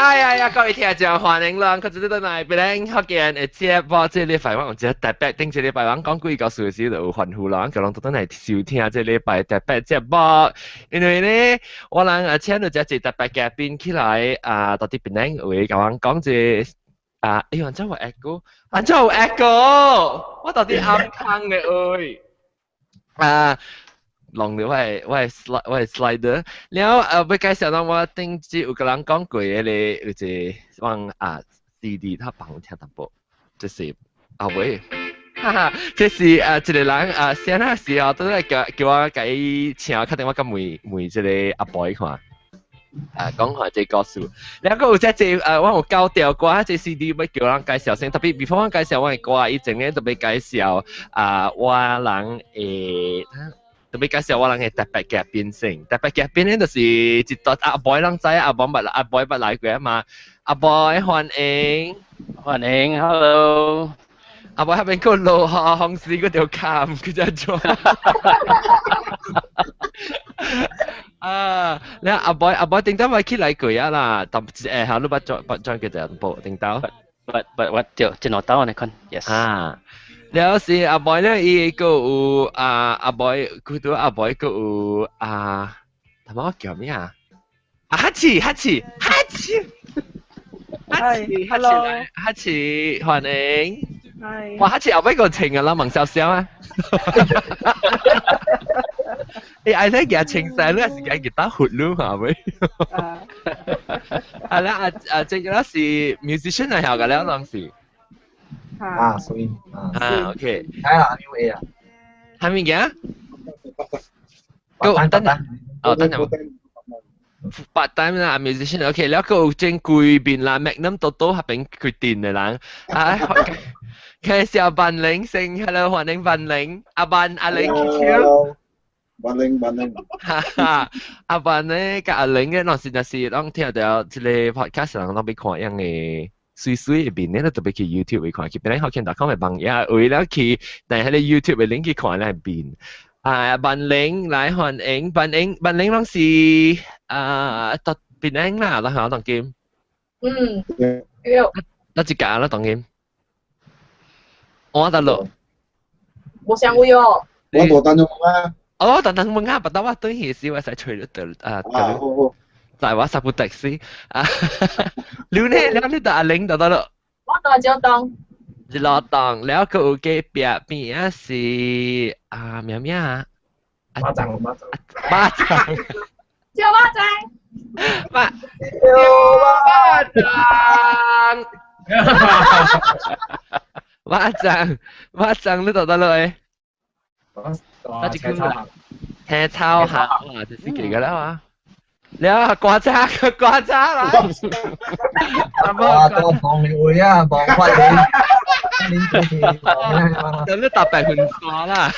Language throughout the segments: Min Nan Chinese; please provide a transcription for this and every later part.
哎呀呀，各位聽眾歡迎啦！佢就轉來檳城福建的節目，這禮拜我有一個特別，頂這禮拜我講幾個故事就有歡呼啦，叫人轉來收聽這禮拜特別節目。因為呢，我人啊請到這一特別嘉賓起來啊，到佇檳城有共阮講這啊，哎呦，按怎有 echo？按怎有 echo？我到底暗空的喂啊！弄到我的 slide 我的 slider，了後欲介紹到我頂次有共人講過的咧，有一個往啊 CD，他幫我聽淡薄，這是阿偉，哈哈，這是一個人啊，先那時候都來叫叫我共伊請，敲電話共問問這個阿伯看。啊，講下這個故事。了閣有這這我有交掉歌，這 CD 欲叫人介紹先，特別 before 我介紹我的歌，以前咧特別介紹啊，我人的特別介紹我人的特別嘉賓先，特別嘉賓咧就是一段阿boy 人知，阿boy 捌阿 boy 捌來過嘛，阿 boy 歡迎，歡迎，hello。阿 boy 彼邊閣落雨，風勢閣著坎，佢才怎？啊，了阿 boy 阿 boy 頂頭咪起來過啊啦，但嚇你捌轉捌轉幾隻部頂頭？捌捌捌對，一兩兜按呢款，yes。啊，了是阿 boy 咧，伊閣有啊阿 boy，佢對阿 boy 閣有啊，他媽叫咩啊？啊哈奇哈奇哈奇，哈奇哈奇來哈奇歡迎。哇！哈奇後尾個情啊啦，問少少啊。欸，愛睇佢清晒，你係時間吉他活咯，係咪？啊啦啊啊，這個是 musician 嚟學嘅了，當時。啊，所以啊，OK。睇下咩啊？係咪嘅？個等陣，哦，等陣。part time 啦，musician，OK，了閣有正貴邊啦，Magnum 多多彼邊開店的人，啊，介紹萬玲先，hello，歡迎萬玲，阿萬阿玲，萬玲萬玲，哈哈，阿萬咧佮阿玲咧，若是若是攏聽著這個 podcast 人攏欲看樣的媠媠的面咧，就欲去 YouTube 去看，去檳城福建 .com 的網頁，為了去，但係彼個 YouTube 的 link 去看咱的面。啊，萬玲來歡迎，萬玲萬玲攏是啊，佇檳城啦，咱下當今。嗯，對。哪一家啦當今？我得咯。無相位哦。我無等咗啊。哦，等等問下，不得我對起時我使吹咗得啊。啊，好好。就我十部的士啊，你呢？你佇阿玲佇佗落？我佇石東。日落檔，了閣有隔壁邊啊是啊咩咩啊？馬掌馬掌馬掌，叫馬掌，馬叫馬掌，馬掌馬掌，你佇佗落的？我青草行，青草行啊，這是幾個了啊？了刮痧刮痧啦！哇，多望你會啊，望發你。咁你搭白雲沙啦。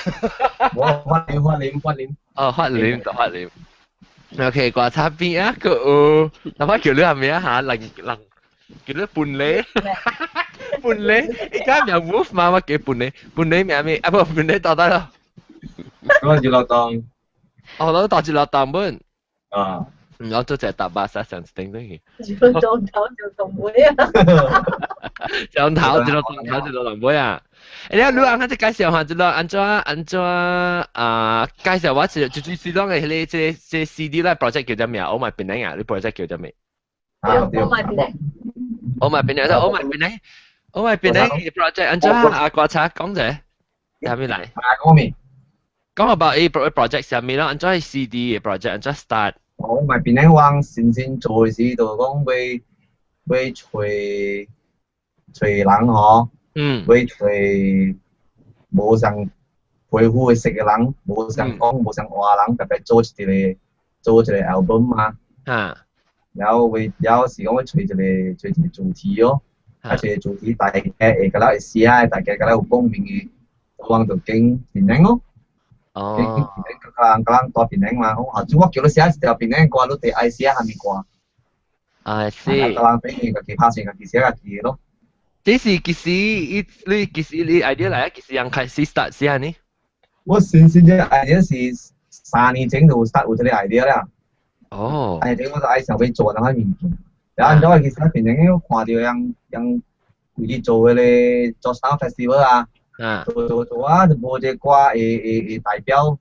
我發臉發臉發臉。哦，發臉就發臉。OK，刮痧邊啊個有，那我叫你係咩啊嚇？零零叫你伴你，伴你，而家名 Wolf 嘛，我叫伴你，伴你名咩？啊不，伴你到底咯？我住落檔。哦，我到住落檔本。啊。我做隻搭巴士上頂頂去。一路頭就到尾啊！上頭一路頭一路到尾啊！欸，你你按這介紹下，這個按怎按怎啊？介紹我是就就是講的彼個這這 CD 咧 project 叫做咩？Oh my 檳城啊！你 project 叫做咩？ Oh my 檳城。 Oh my 檳城，Oh my 檳城，Oh my 檳城 project 按怎啊？觀察講者，啥物來？啊，講咩？講 about 伊 project 啥物啦？按怎 CD 的 project 按怎 start？我咪檳城我先先做時就講欲欲揣揣人吼，欲揣無相皮膚會色的人，無相講無相話人，特別做一個 album 嘛。然後欲然後是講欲揣一個揣一個主題哦，啊一個主題大家會共咱會寫的，大家共咱有共鳴的，我就揀檳城咯。哦。揀檳城，共人共人蹛檳城嘛，我我叫你寫一條檳城歌，你得愛寫啥物歌？啊是。共人等於家己拍算，家己寫家己的咯。這是幾時？伊你幾時你 idea 來啊？幾時人開始 start 寫呢？我先先這 idea 是3年前就 start 有這個 idea 啦。哦。 3年前我就愛想欲做那個物件。然後其實檳城看到人人規日做迄個做 Sound Festival 啊，做做做啊，就無一個歌會會會代表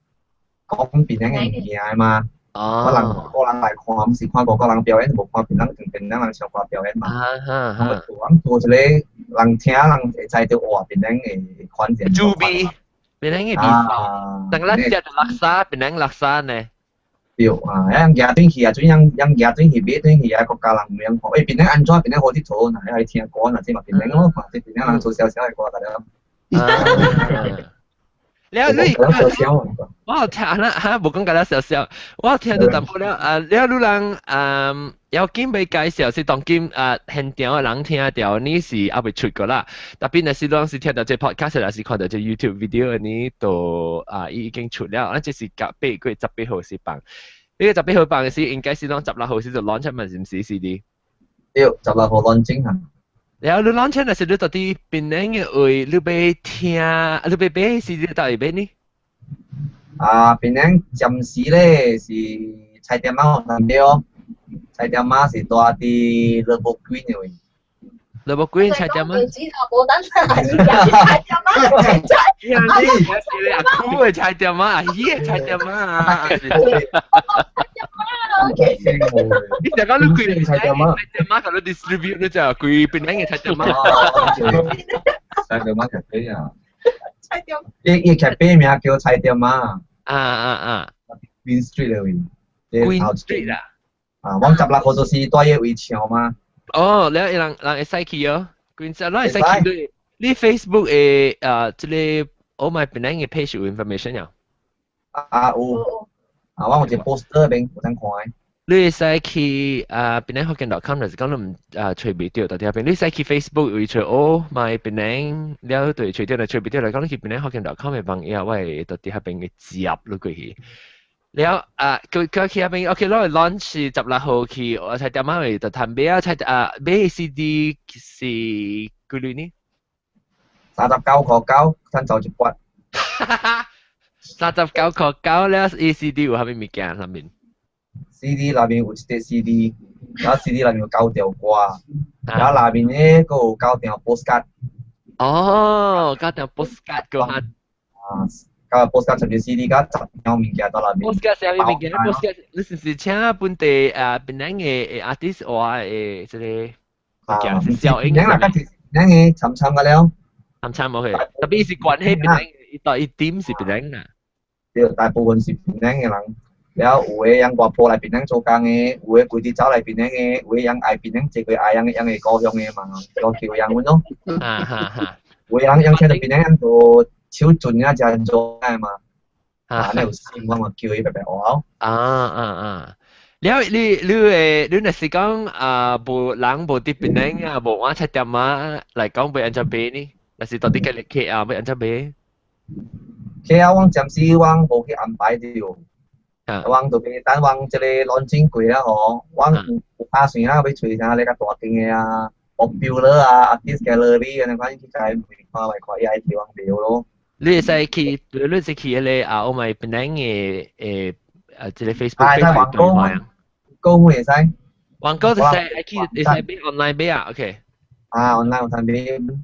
講檳城的物件的嘛。我人個人來看，毋是看外國人表演，無看檳城檳城人唱歌表演嘛。我做一個人聽人會知著哇，檳城的款式。豬味，檳城的味道。等咱食拉沙，檳城拉沙呢？對啊，樣舉轉去啊，轉樣樣舉轉去買轉去啊，國家人毋樣看，欸，檳城按怎檳城好佚佗，若愛聽歌，若這嘛檳城咯，看這檳城人做小小的歌，得了。了你，我有聽啦嚇，無講甲了小小，我有聽到淡薄了啊，了你人嗯，要緊欲介紹是當今啊現場的人聽著，你是猶未出過啦。特別若是攏是聽到這 podcast，還是看到這 YouTube video，你都啊已經出了，啊這是甲8月18號是放。呢個十八號放嘅時，應該是講16號時就 launch 嘛，是毋是 CD？對，十六號 launching 啊。然後你 launch 若是你到底檳城嘅位，你欲聽，你欲買 CD 佗位買呢？啊，檳城暫時咧是菜店仔有通買哦，菜店仔是住佇蘿蔔 Green 的位。蘿蔔 Green 菜店仔？地址就無等下，是菜店仔，菜。你是阿姑的菜店仔，阿姨的菜店仔啊。菜店仔，OK。你成講你規菜店仔，菜店仔，佮你 distribute 你就規檳城的菜店仔。菜店仔咖啡啊。菜店。伊伊咖啡名叫菜店仔。啊啊啊！Queen Street 的位。 Queen Street 啊。啊，我16號就是蹛彼位唱嘛。哦，了人人會使去哦，Queen Street，咱會使去你你 Facebook 的啊，這個 Oh My Penang 的 page 有 information 呀？啊有，啊我有一個 poster 邊有通看的。你會使去啊，檳城福建 .com 就是講你毋啊揣袂著，佇遐邊，你使去 Facebook 位揣 Oh My Penang，了對揣著，若揣袂著來講，你去檳城福建 .com 的網頁，我會佇遐邊會接你過去。了啊，佢佢去遐邊，OK，攞嚟 launch 16號去，我菜店仔位就談買啊，菜啊買 CD 是幾鐳呢？39塊9，趁走一筆。39塊9了，伊 CD 有啥物物件內面？ CD 內面有一塊 CD，然後 CD 內面有九條歌，然後內面咧閣有九張 postcard。哦，九張 postcard 閣下。啊，九個 postcard 十個 CD 加10張物件佇內面。 postcard 啥物物件？postcard 你是是請本地啊檳城的 artist 畫的這個物件是小英？檳城啦，較檳城的參參個了。參參無去，特別是關係檳城，伊到伊點是檳城啊。對，大部分是檳城的人。了有的人外婆來檳城做工的，有的規日走來檳城的，有的人愛檳城，這個愛人人的故鄉的嘛，都叫人阮咯。啊哈哈。有的人人聽著檳城人做手準啊，誠做的嘛。啊，你有心我嘛叫伊白白學。啊啊啊！了你你會你若是講啊，無人無佇檳城啊，無換菜店仔來講，欲按怎買呢？若是到底個 K 啊，欲按怎買？ K 啊，我暫時我無去安排著。我就等我這個 launching 過了吼，我有打算啊，欲揣啥咧較大間的啊，目標了啊，artist gallery 按呢款去共伊問看覓看伊愛提我聊咯。你會使去，你會使去彼個啊，Oh My Penang 的誒啊，這個 Facebook page 對話啊。講會使。網購就使去，會使買 online 買啊，OK。啊，online 有通買。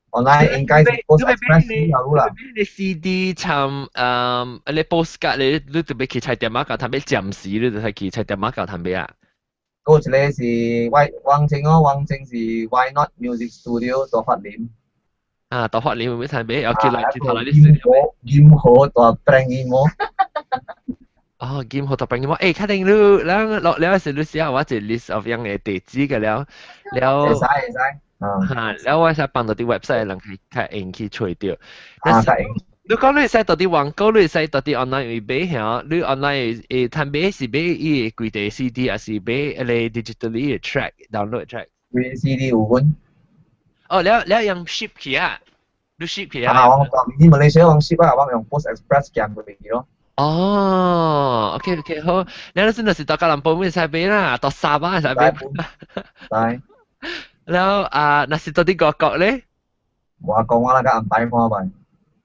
online 應該是 Post Express 有啦。你 CD 參嗯，你 postcard 你你特別去菜店仔共通買暫時，你就使去菜店仔共通買啊。閣一個是 Y 王靜哦，王靜是 Why Not Music Studio 大發林。啊，大發林會唔會通買？要去來去頭來你金河金河大平音樂。哦，金河大平音樂，欸，確定你，咱落了是你寫我一個 list of 樣的地址個了，了。會使會使。哈，了我使放到佇 website 人較較用去揣著。啊，較用。你講你會使到佇網購，你會使到佇 online 位買嚇，你 online 會通買是買伊的規塊 CD，還是買彼個 digitally 的 track download track？規 CD 有份。哦，了了用 ship 去啊？你 ship 去啊？啊，我講你馬來西亞我 ship 啊，我用 Post Express 寄過去咯。哦，OK OK 好，你嗰陣就是到吉隆坡會使買啦，到沙巴會使買。對。了啊，若是到佇外國咧？外國我來共安排看覓。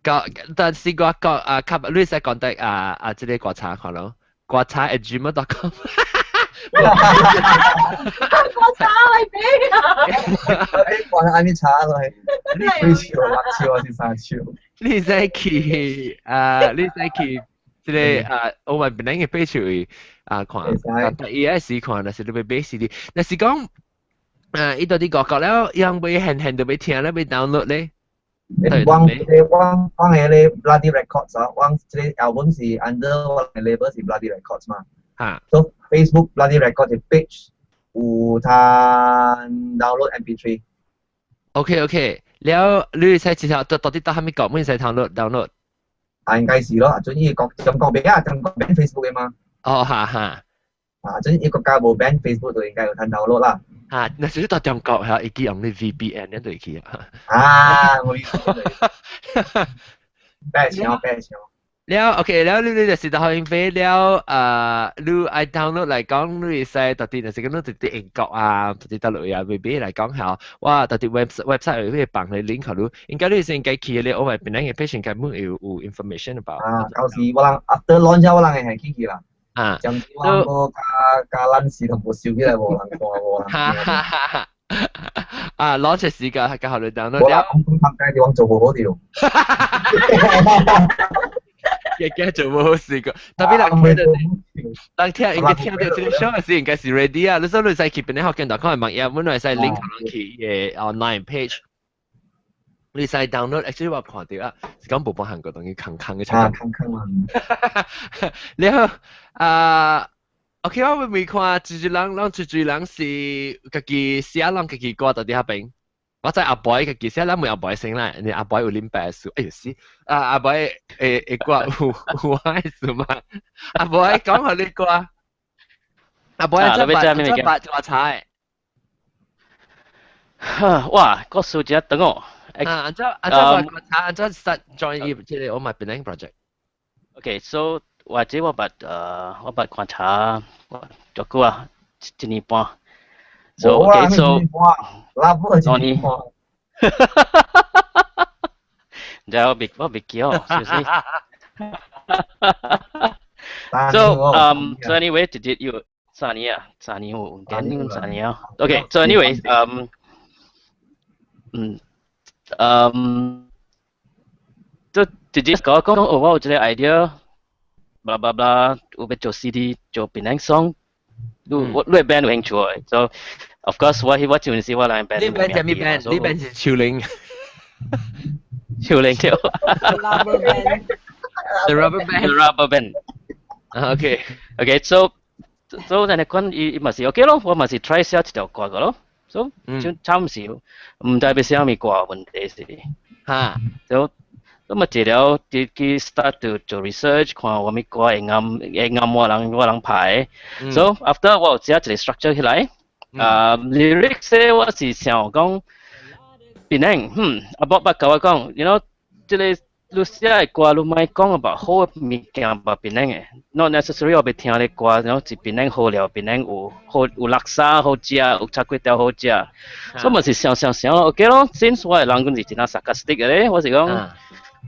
個，但是外國啊，較你會使 contact 啊啊，這個國茶看咯，國茶 @gmail.com。我查嚟俾啊！你講阿咪查落去，幾笑六笑還是三笑？你使去啊？你使去這個啊？我咪本來嘅 page 去啊看，但伊愛時看，若是你欲買 CD，若是講啊，伊到底外國了，樣欲現現就欲聽咧，欲 download 咧。我我我係咧 Bloody Records 啊，我這個 album 是 under 我嘅 label 是 Bloody Records 嘛。嚇。 So Facebook Bloody Records 嘅 page 有通 download MP3。 OK，了你使至少到底到蝦米國，會使 download？啊，應該是咯，總之國中國邊啊，中國 ban Facebook 嘅嘛。哦，哈哈。啊，總之一國家無 ban Facebook 就應該有通 download 啦。嚇，若是到中國嚇，會記用你 VPN 你就會去啊。啊，我意思。白笑白笑。了 OK，了你就是到去飛了，啊，你愛 download 來講，你會使到底若是講你佇英國啊，佇佗落啊，未來講嚇，哇，到底 website 有會放個 link 予你，應該你是應該去咧，我咪本來嘅 page 應該沒有有 information about。啊，到時我人 after launch 我人會去去啦。啊，暫時我加加咱時都無收起來，無人看，無人。哈哈哈哈！啊，launch 時間係較好你 download。我講講街地方做無好掉。嘅嘅做無好事個，特別人聽到，人聽應該聽到這個 show 時應該是 ready 啊！你說你使去邊啲學見到看網頁，本來使 link 去嘅 online page，你使 download，actually 我看到啊，是講無幫韓國東西空空嘅。啊，空空啊！然後啊，OK，我未看，一一人，攏一一人是家己寫，攏家己歌到底遐邊。我知阿伯家己寫，咱問阿伯先啦，你阿伯有啉白書，哎呦死！啊阿伯會會歌有有愛思嘛？阿伯講予你歌，阿伯做白做白做菜。哇，個數字等我。啊，按照按照白查，按照 start join 這個 Oh My Penang project。 Okay，so 或者我捌觀察足久啊，一年半。So okay，so 拉布一年半。然後我未記哦，是不是？So anyway，直接有三年啊，三年有緊3年啊。Okay，so anyway，就直接講講哦，我有這個 idea，blah blah blah，有欲做 CD 做 Penang song，你我你 band 有興趣的，so of course 我我陣時我來 band。你 band 係咩 band？你 band 是丘陵。丘陵對。 Rubber band。 The rubber band。 The rubber band。 OK。 OK，so 但係講伊伊嘛是 OK 咯，我嘛是 try 寫一條歌個咯。so 就暫時毋知欲寫啥物歌，問題是，就咁啊，一了去去 start to 做 research，看啥物歌會啱我人排。So after 我有寫一個 structure 起來，啊 lyrics 咧我是想講，檳城，阿伯捌共我講，you know，這個你寫的歌你莫講 about 好的物件 about 檳城的，not necessary 我欲聽的歌，然後是檳城好料，檳城有好有叻沙好食，有炒粿條好食，所以嘛是想想想 OK 咯，since 我的人阮是真正 sarcastic 的咧，我是講。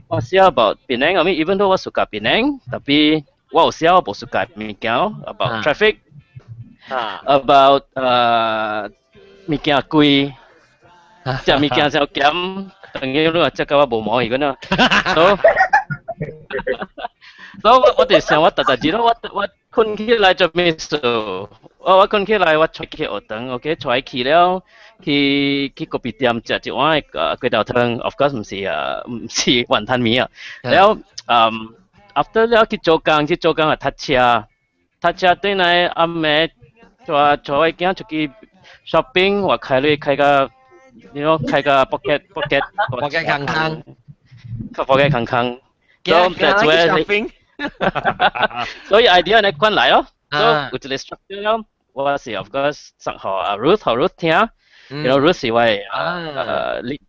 我寫 about 檳城，I mean even though 我 suka 檳城，tapi 我有寫我無 suka 物件，about traffic，about 物件貴，食物件傷鹹，當然你若食到我無毛去個吶，所以我就想我逐逐日咯，我睏起來做咩事？我睏起來我出去學堂，OK，出去了。去咖啡店食一碗粿條湯，of course 毋是雲吞麵啊。了after 了去做工，去做工啊，塞車，塞車轉來暗暝，帶我囝出去 shopping，我開鐳開個，你講開個 pocket pocket pocket 空空， pocket 空空。所以 shopping，所以 idea 呢款來咯，所以有一個 structure 了，我是 of course 送予阿 Ruth，予 Ruth 聽。然後 Ruth 是我lead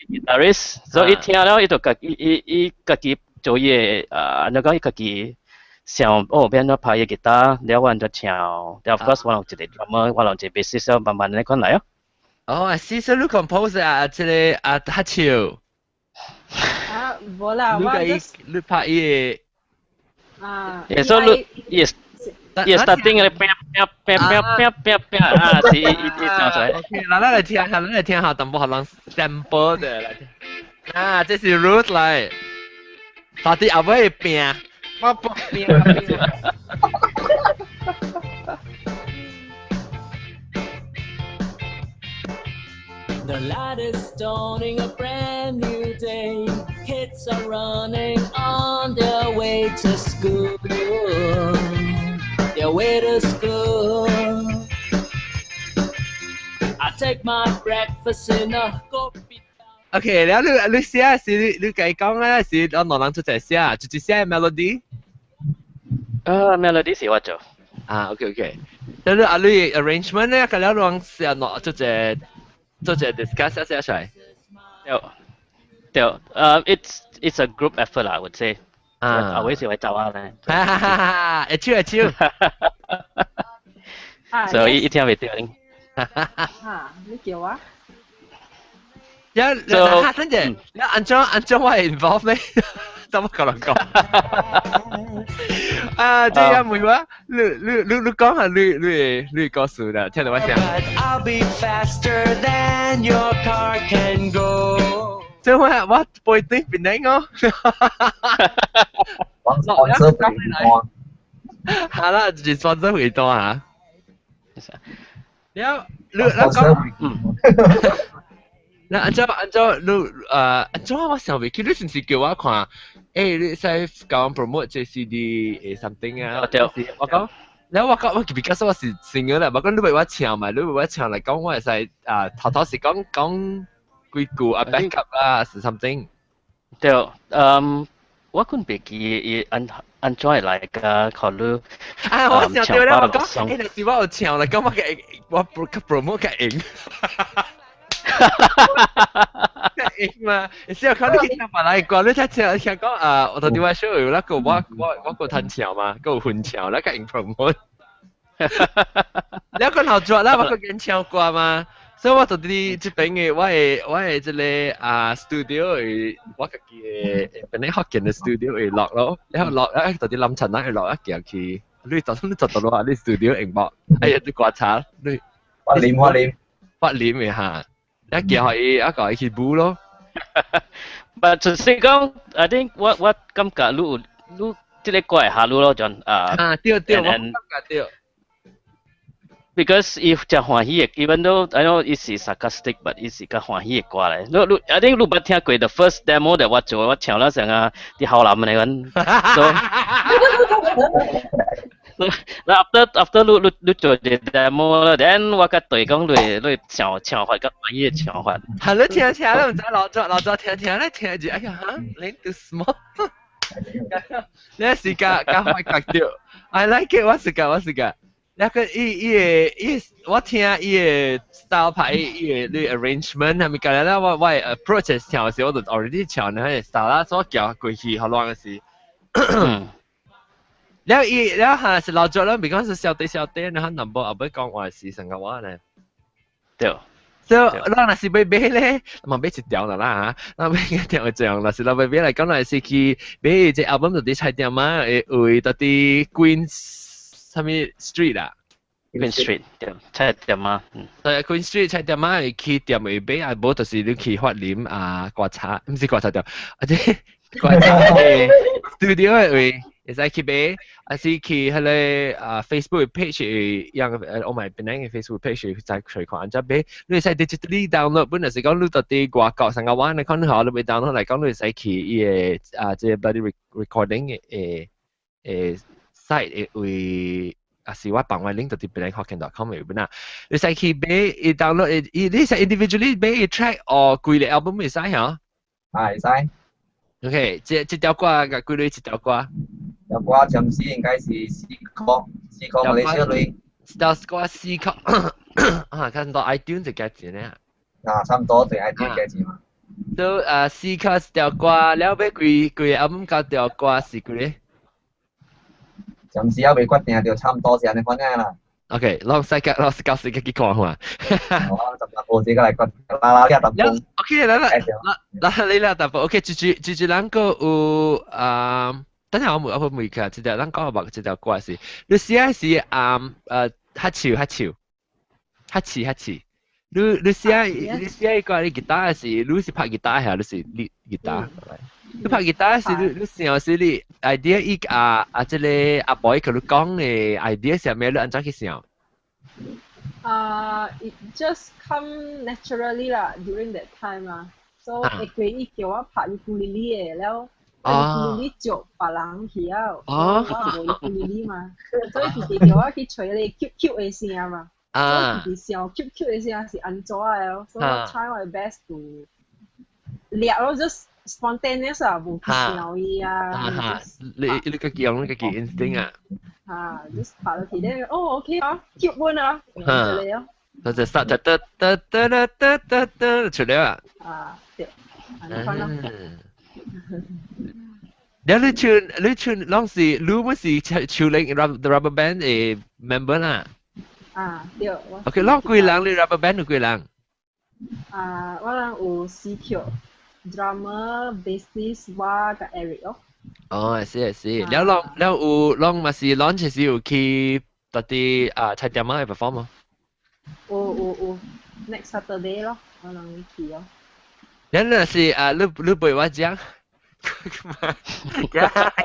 guitarist，所以伊聽了，伊就家己伊伊家己做伊個按怎講伊家己想哦，欲按怎拍伊吉他，了我按怎唱，了 of course 我有一個 drummer，我有一個 bassist，慢慢按呢款來哦。哦，是說你 compose 啊，這個啊，他唱。啊，無啦，我你拍伊個。啊。所以你 yes。伊 starting 嘅拼拼拼拼拼拼拼啊，是伊伊唱出來。 OK，嗱，咱來聽下，咱來聽下，淡薄予人 sample 的來聽。啊，這是 Ruth 來，到底後尾會拼，我不拼拼。 The light is dawning, a brand new day. Kids are running on their way to school. Their way to school. I take my breakfast in a coffee. OK，了你你寫是你你家講咧，是我兩人出齊寫，就是寫 melody。啊，melody 是我做。啊，OK OK。了你啊你 arrangement 咧，個了人寫喏，做隻做隻 discuss 寫出來。對對，it's a group effort 啦，I would say。啊，後尾是我走啊咧。哈哈哈哈！會手會手。所以一聽袂到。啊，你叫我？一，你等陣，你按怎按怎我 involve 咧？怎麼可能講？啊，這樣問我，你你你你講下你你你故事啦，聽到我聲。 I'll be faster than your car can go。這我我背對邊頂哦。我 sponsor 回單。好啦，就是 sponsor 回單啊。了，你你講，嗯。那按照按照你按照我想袂起，你是毋是叫我看？欸，你使教我 promote 這 CD 誒 something 啊？對，我講，然後我講我 because 我是 singer 啦，我講你為我唱嘛，你為我唱嚟講，我會使啊頭頭是講講幾句啊 backup 啦，是 something。對，我根袂記伊按按怎會來個考慮。啊，我想對啦，我講，欸，若是我有唱嚟講，我嘅我 promote 較贏。贏嘛，是啊，看你去聽別來歌，你聽聽聽講啊，我頭啲我 show 有那個我我我個彈唱嘛，個混唱，那個用 promote。你個頭做啦，我個演唱歌嘛，所以我就佇這邊的我的我的這個啊 studio 的我家己的本來福建的 studio 會落咯，然後落啊，就佇南陳那會落一行去，你就算你做到落啊，你 studio 用無？哎呀，你觀察你。我念我念。發念的哈。一行可以一個去補咯。 But 就是講，I think 我我感覺你有你這個歌會下你咯，John 啊。啊，對對，我感覺對。 Because 伊誠歡喜的，even though I know 伊是 sarcastic，but 伊是較歡喜的歌來。你你，I think 你捌聽過 the first demo 的我做，我唱了成啊佇後南的款。So after after 你你你做一個 demo 了，then 我較對講你你唱唱法較歡喜的唱法。係你聽聽，你毋知老早老早聽聽，你聽住，哎呀嚇，你 too small。你是較較發覺到，I like it，我是個我是個。那個伊伊個伊，我聽伊個 style 拍伊個你 arrangement 係咪個咧？我我 approach 唱的時，我就 already 唱那個 style 啦，所以我行過去好亂嘅時。了伊了下是老早啦，比講是小弟小弟，然後南部後尾講話是成個話咧。對。所以咱若是欲買咧，嘛買一條啦啦嚇，咱買一條會這樣，若是咱欲買來講，若是去買這 album 就佇菜店仔，會位到佇 Queen 啥物 Street 啊？Queen Street 對，菜店仔。對，Queen Street 菜店仔會去店會買，啊無就是你去發林啊，觀察，毋是觀察店，啊這觀察的 studio 的位。會使去買，還是去彼个啊 Facebook page 會樣我咪本來嘅 Facebook page 再隨看，按怎買，你會使 digitally download，本來是講你到佇外國上個網，你看你好，你欲 download 來講，你會使去伊个啊這個 bloody recording 的的 site 的位。啊是我放我 link 到佇本來 hokkien.com 會本啊，你使去買伊 download 伊你使 individually 買伊 track 或規個 album 會使嚇？啊，會使。 OK，這這條歌共幾鐳一條歌？條歌暫時應該是4塊，4塊馬來西亞鐳。條歌四塊，啊，看到 iTunes 就價錢咧。啊，差唔多對 iTunes 價錢嘛。都啊，四塊一條歌，了欲幾幾個 album 加條歌是幾個？暫時還未決定，就差唔多是按呢款啦。 OK，攏使個攏到時去看看。我十六號這個來決啦啦，你淡薄。 OK，來來，來來你來淡薄。OK，這這這這兩個有啊，等下我問佢，這條咱講個這條歌是，你寫是啊較潮較潮，較似較似。你寫個你吉他是，你是拍吉他還是你吉他？你拍吉他是你想是你 idea 伊啊啊這個阿boy 佢你講的 idea 是咩？你按怎去想？啊，it just come naturally 啦，during that time 啦。So 會過伊叫我拍尤克里里的，了尤克里里借別人去啊，我無尤克里里嘛，所以直直叫我去揣個 cute cute 的聲嘛。我直直想 cute cute 的聲是按怎的哦，所以我 try my best to 掠咯，just spontaneous 啊，無去想伊啊。啊你家己用你家己 instinct 啊。啊，just 拍落去咧，哦 OK 啊，cute 本啊，這個咯。就就 start 就得得得得得得得出嚟啊！啊，對，按呢款咯。你你唱你唱，攏是你乜是唱領 rubber band 的 member 啦？啊，對。 OK，攏幾人？你 rubber band 有幾人？啊，我人有四條，drummer、bassist，我佮 Eric 咯。哦，是是，了攏了有攏嘛是攏是有去佗佇啊菜店仔 perform 嗎？有有有，next Saturday 咯，我人去咯。了若是啊，你陪我講。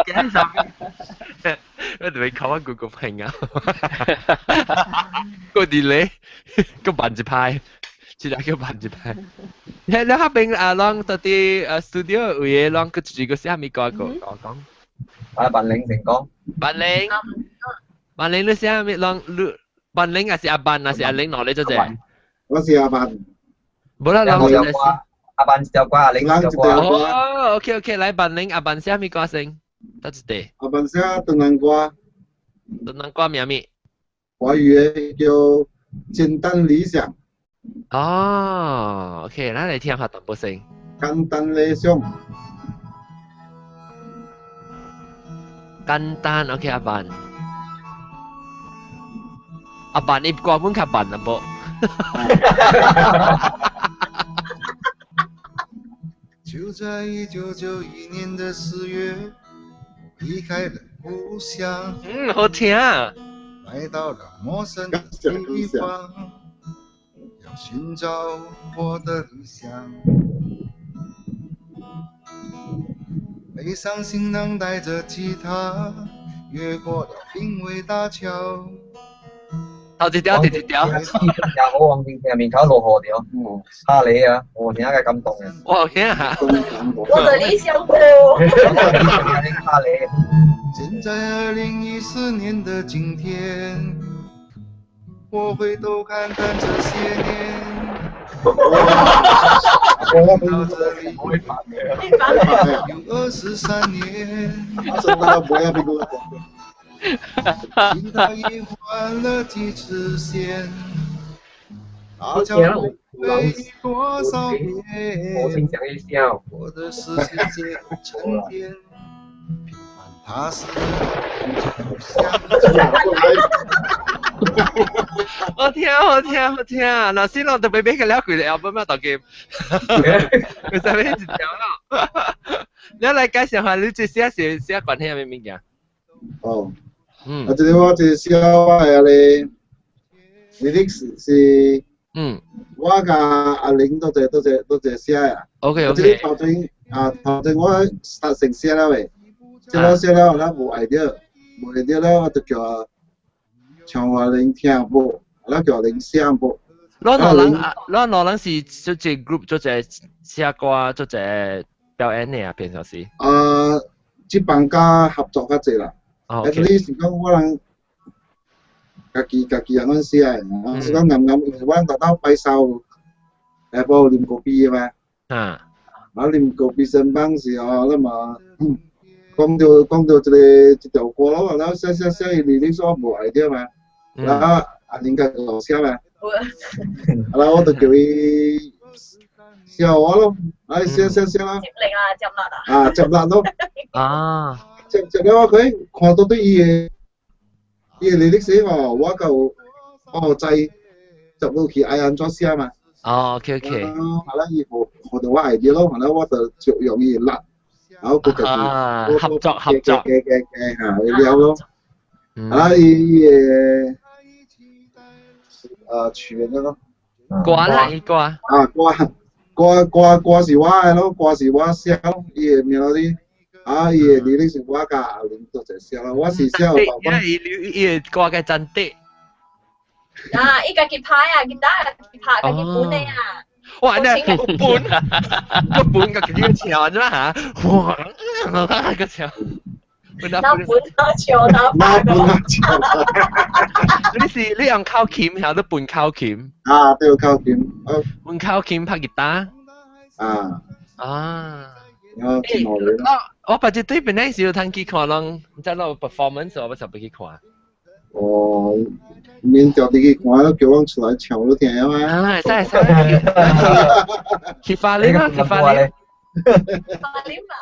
今上面，我特別靠我 Google 朋友，個 delay，個慢一拍，這個叫慢一拍。你你嗰邊啊，攏佗佇啊 studio 有嘢，攏閣一個寫物歌個講。啊，萬寧成功。萬寧，萬寧你寫物？攏你萬寧還是阿班還是阿玲攞你做者？我是阿班。無啦，攏條歌，阿班一條歌，阿玲一條歌。哦，OK OK，來萬寧阿班寫物歌先？得一塊。阿班寫唐人歌。唐人歌名物？華語的叫《簡單理想》。哦，OK，咱來聽下淡薄先。簡單理想。簡單，OK，阿班。阿班，你歌本較慢淡薄。就在1991年的4月，離開了故鄉。嗯，好聽。來到了陌生的地方，要尋找我的理想。背上行囊，帶着吉他，越過了平尾大橋。頭一條，第一條。也好，黃天聽面口落雨條，哈你啊，我聽個感動嘅。我聽下。我的理想歌。哈你。現在2014年的今天，我回頭看看這些年。到這裡有23年。吉他已換了幾次弦，大橋飛多少遍？我的世界沉澱，平凡踏實向前。好聽好聽好聽，嗱先我特別俾佢了佢哋 album 啊，大家，佢就俾一條咯。你來介紹下你這寫是寫關係咩物件？哦。啊，這個我這寫我的咧，lyrics 是，我佮阿玲都這都這都這寫啊。 OK OK。這個頭前啊，頭前我先寫了的，寫了寫了，我無 idea，無 idea 了，我就叫唱阿玲聽無，我叫阿玲寫無。咱兩人，咱兩人是做這 group 做這寫歌做這表演的啊，平常時。啊，這幫家合作較濟啦。Actually 是講我人家己人阮寫的，啊是講暗暗，因為我人逐晝拜三下晡啉咖啡的嘛。啊。啊，啉咖啡先放時候，咱嘛講到一個一條歌咯，然後寫寫寫，伊你說無 idea 嘛，然後阿玲家就寫嘛，然後我就叫伊寫我咯，啊寫寫寫啦。接力啊，接力啊。啊，接力咯。啊。接接了我佢看到對伊的履歷寫哦，我就哦知入落去愛按怎寫嘛。哦，OK OK。後來伊學學到我 idea 咯，後來我就就用伊力，然後佢家己合作合作嘅嘅嘅嚇，了咯。啊，伊伊個啊曲那個歌啦，伊歌啊歌歌歌歌是我的咯，歌是我寫咯，伊的名字啊，伊的履歷是我佮阿玲做者寫咯，我是寫爸爸。伊伊的歌嘅真啲。啊！伊家己拍啊，吉他家己拍，家己本的啊。哇！你個本個本個幾個唱啫嘛嚇？哇！個唱。那本那唱那拍個。你是你用口琴，還是本口琴？啊，對，口琴。本口琴拍吉他。啊。啊。啊，真好咧。我捌一對邊那時有通去看人，在那 performance 我就不去看。哦，免叫你去看，叫阮出來唱你聽啊嘛。啊，會使會使。去發力啊！去發力。發力嘛！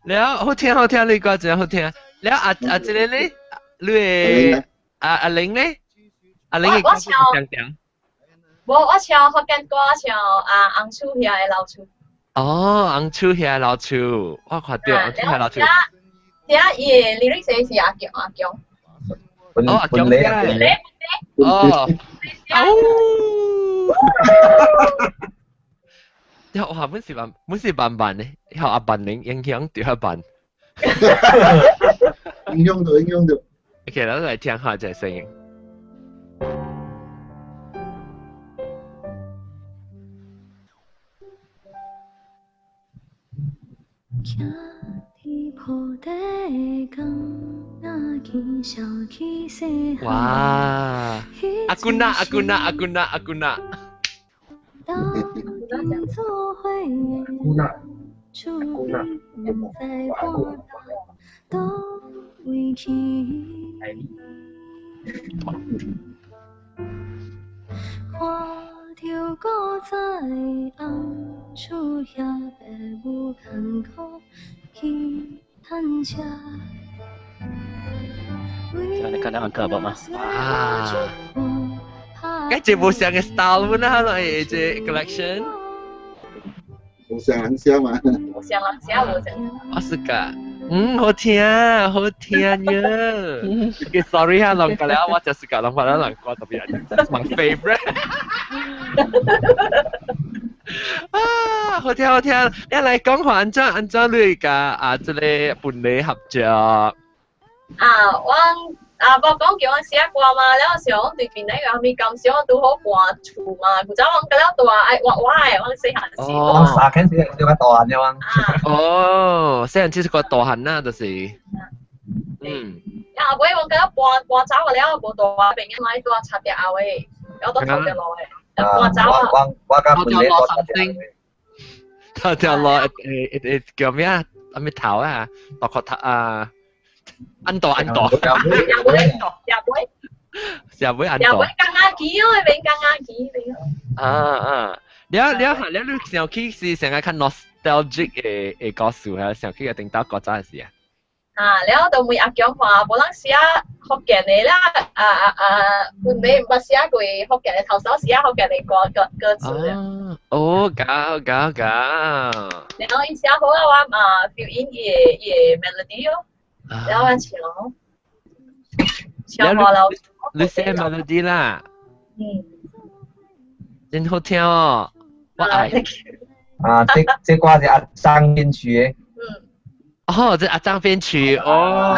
了好聽好聽，你歌真好聽。了阿阿這個咧，你的阿阿玲咧，阿玲嘅歌唱點？無，我唱福建歌，唱啊紅樹遐的老樹。哦，紅樹遐的老樹，我看著紅樹遐老樹。遐伊的 lyrics 是阿強阿強。哦，阿強咧。哦。哦。哇！本是慢，本是慢慢的，靠阿笨影影響著阿笨。影響到，影響到。OK，咱來聽下這聲音。哇！阿姑娜，阿姑娜，阿姑娜，阿姑娜。阿姑娜，阿姑娜，阿姑娜。你看到安哥嗎？啊！該這無像個 style 本啊，係這 collection。無像人寫嘛？無像人寫，無像。我是㗎，嗯，好聽，好聽呀。Okay, sorry 哈，人家了，我就是講人話人歌特別，That's my favorite。啊，好聽好聽，你來講下按怎按怎你佮啊這個本地合作。啊，我啊，無講叫阮寫歌嘛，了時候對邊個有啥物感想，拄好搬厝嘛，古早阮個了大愛畫畫的，阮細漢時。哦，三間時就較大漢了阮。哦，細漢時較大漢啦，就是。嗯。啊，尾阮個了搬搬走了，無大朋友買大插掉後尾，了都頭掉落的，搬走啊。我我甲本地大插掉。頭掉落誒誒誒叫咩啊？啥物頭啊？大殼頭啊？安度安度，食尾食尾，食尾安度。食尾江仔魚哦，免江仔魚免。啊啊！了了下了，你想起是成個較 nostalgic 的的故事啊，想起個頂到古早時啊。啊，了就問阿強看，無人寫福建的啦，啊啊啊，本地毋捌寫過福建的，頭先寫福建的歌歌歌詞啊。哦，搞搞搞。然後伊寫好啊，我嘛 feel in 伊的伊的 melody 哦。然後我唱，唱我老。你寫 melody 啦。嗯。真好聽哦，我愛。啊，這這歌是阿張編曲的。嗯。哦，這阿張編曲哦。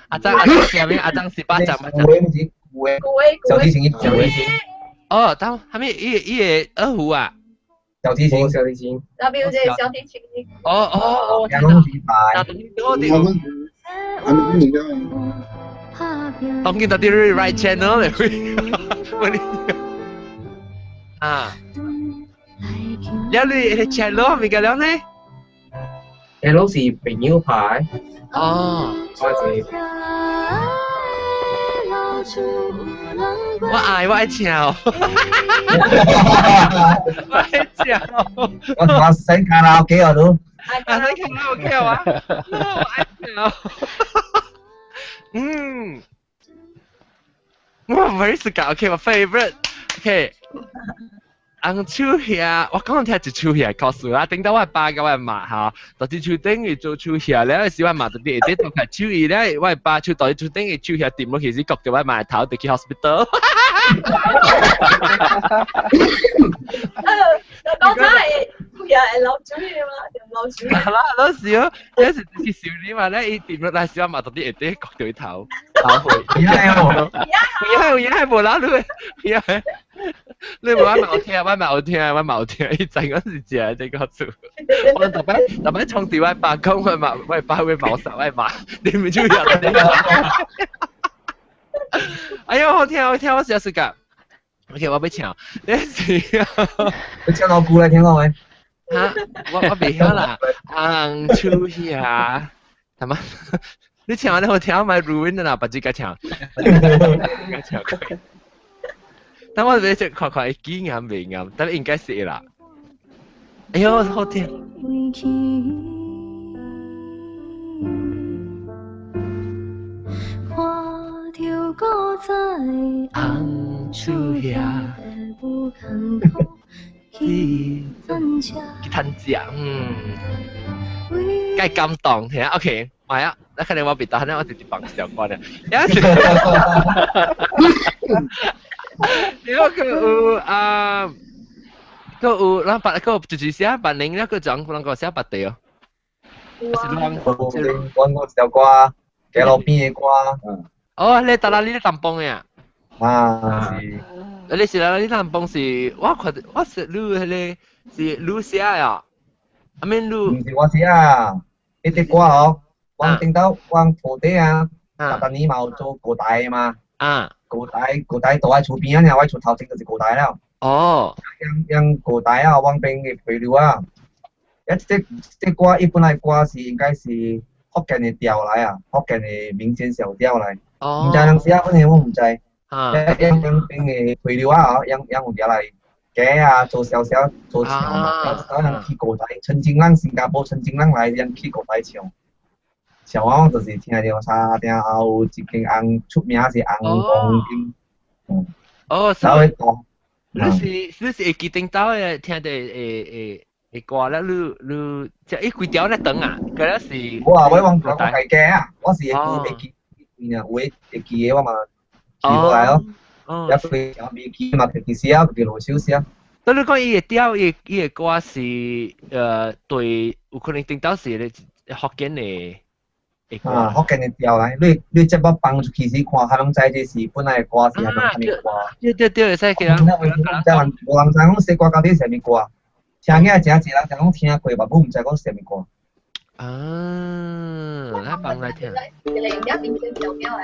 阿張阿張下面阿張是八張八張。古的古的。小提琴，小提琴。哦，當係咪伊伊個二胡啊？小提琴，小提琴。 W 這小提琴。哦哦哦。兩公幾百。當見到啲 right channel 嚟，我你啊，了你 channel 咪個了呢？ channel 是朋友拍。哦。我是。我愛我愛唱，我愛唱。我我先卡拉 OK 啊都。啊，先卡拉 OK 啊？我愛唱。嗯，我 very 喜歡，OK，我 favorite，OK。紅樹葉，我講聽一樹葉故事啦。頂到我爸佮我媽吼，到佇樹頂伊做樹葉了，時我媽特別會佇做開手伊咧，我爸手到佇樹頂伊樹葉掂落去時，割著我媽頭，就去 hospital。講真係樹葉會流水的嘛，流水。係啦，老時哦，有時去修理嘛咧，伊掂落來時，我媽特別會佇割著伊頭，頭血。有有有，無啦，你，有。你無我嘛有聽，我嘛有聽，我嘛有聽，伊知我是食這個事。我逐擺逐擺創佇我爸講，我嘛我爸會謀殺我媽，你們就要這個。哎喲，好聽好聽，我試試講。OK，我欲唱，你是。你唱老久來聽過未？哈，我袂曉啦。紅樹葉，係嘛？你唱你好聽，咪 ruin 啦，別只個唱。唱過。但我欲看看會記啱袂啱，但應該是啦。哎喲，好聽。紅樹葉，去趁食，嗯，該感動聽，OK，買啊，那可能我別打，我直接放小關了。了個有啊，個有，咱別個就是寫別人，了個講人個寫別地哦。我我一條歌，街路邊的歌。哦，你達啦，你咧淡江的啊？啊，是。你是啦，你淡江是，我看我是你彼個是你寫的啊？阿免你。毋是我寫啊，彼個歌哦，我頂到我土地啊，逐年嘛有做高台嘛。啊。高台高台住喺厝邊啊，我厝頭前就是高台了。哦。養高台啊，往邊的溪流啊。啊，這歌伊本來歌是應該是福建的調來啊，福建的民間小調來。哦。毋知人寫本來我毋知。啊。養養邊的溪流啊，養養有條來雞啊，做小小做唱嘛，然後人去高台，陳金浪新加坡陳金浪來，人去高台唱。像我就是聽著沙丁後有一間紅出名是紅公間。嗯。哦，然後講。你是會記頂到的，聽著會會歌了，你這伊幾條咧長啊？嗰個是。我啊，我往我家己啊，我是會記會記啊，有會記的我嘛記落來咯。哦。一幾條未記嘛，自己寫，自己落手寫。所以你講伊的調，伊伊的歌是對，有可能頂到是咧福建的。啊，福建的調來，你節目放出去時看，較攏知這是本來的歌是還是啥物歌？對對對，會使記人。無人知講西瓜到底是啥物歌，聽起來誠濟人講聽過，嘛，毋知講是啥物歌。啊，來放來聽。一個用點民間小調的。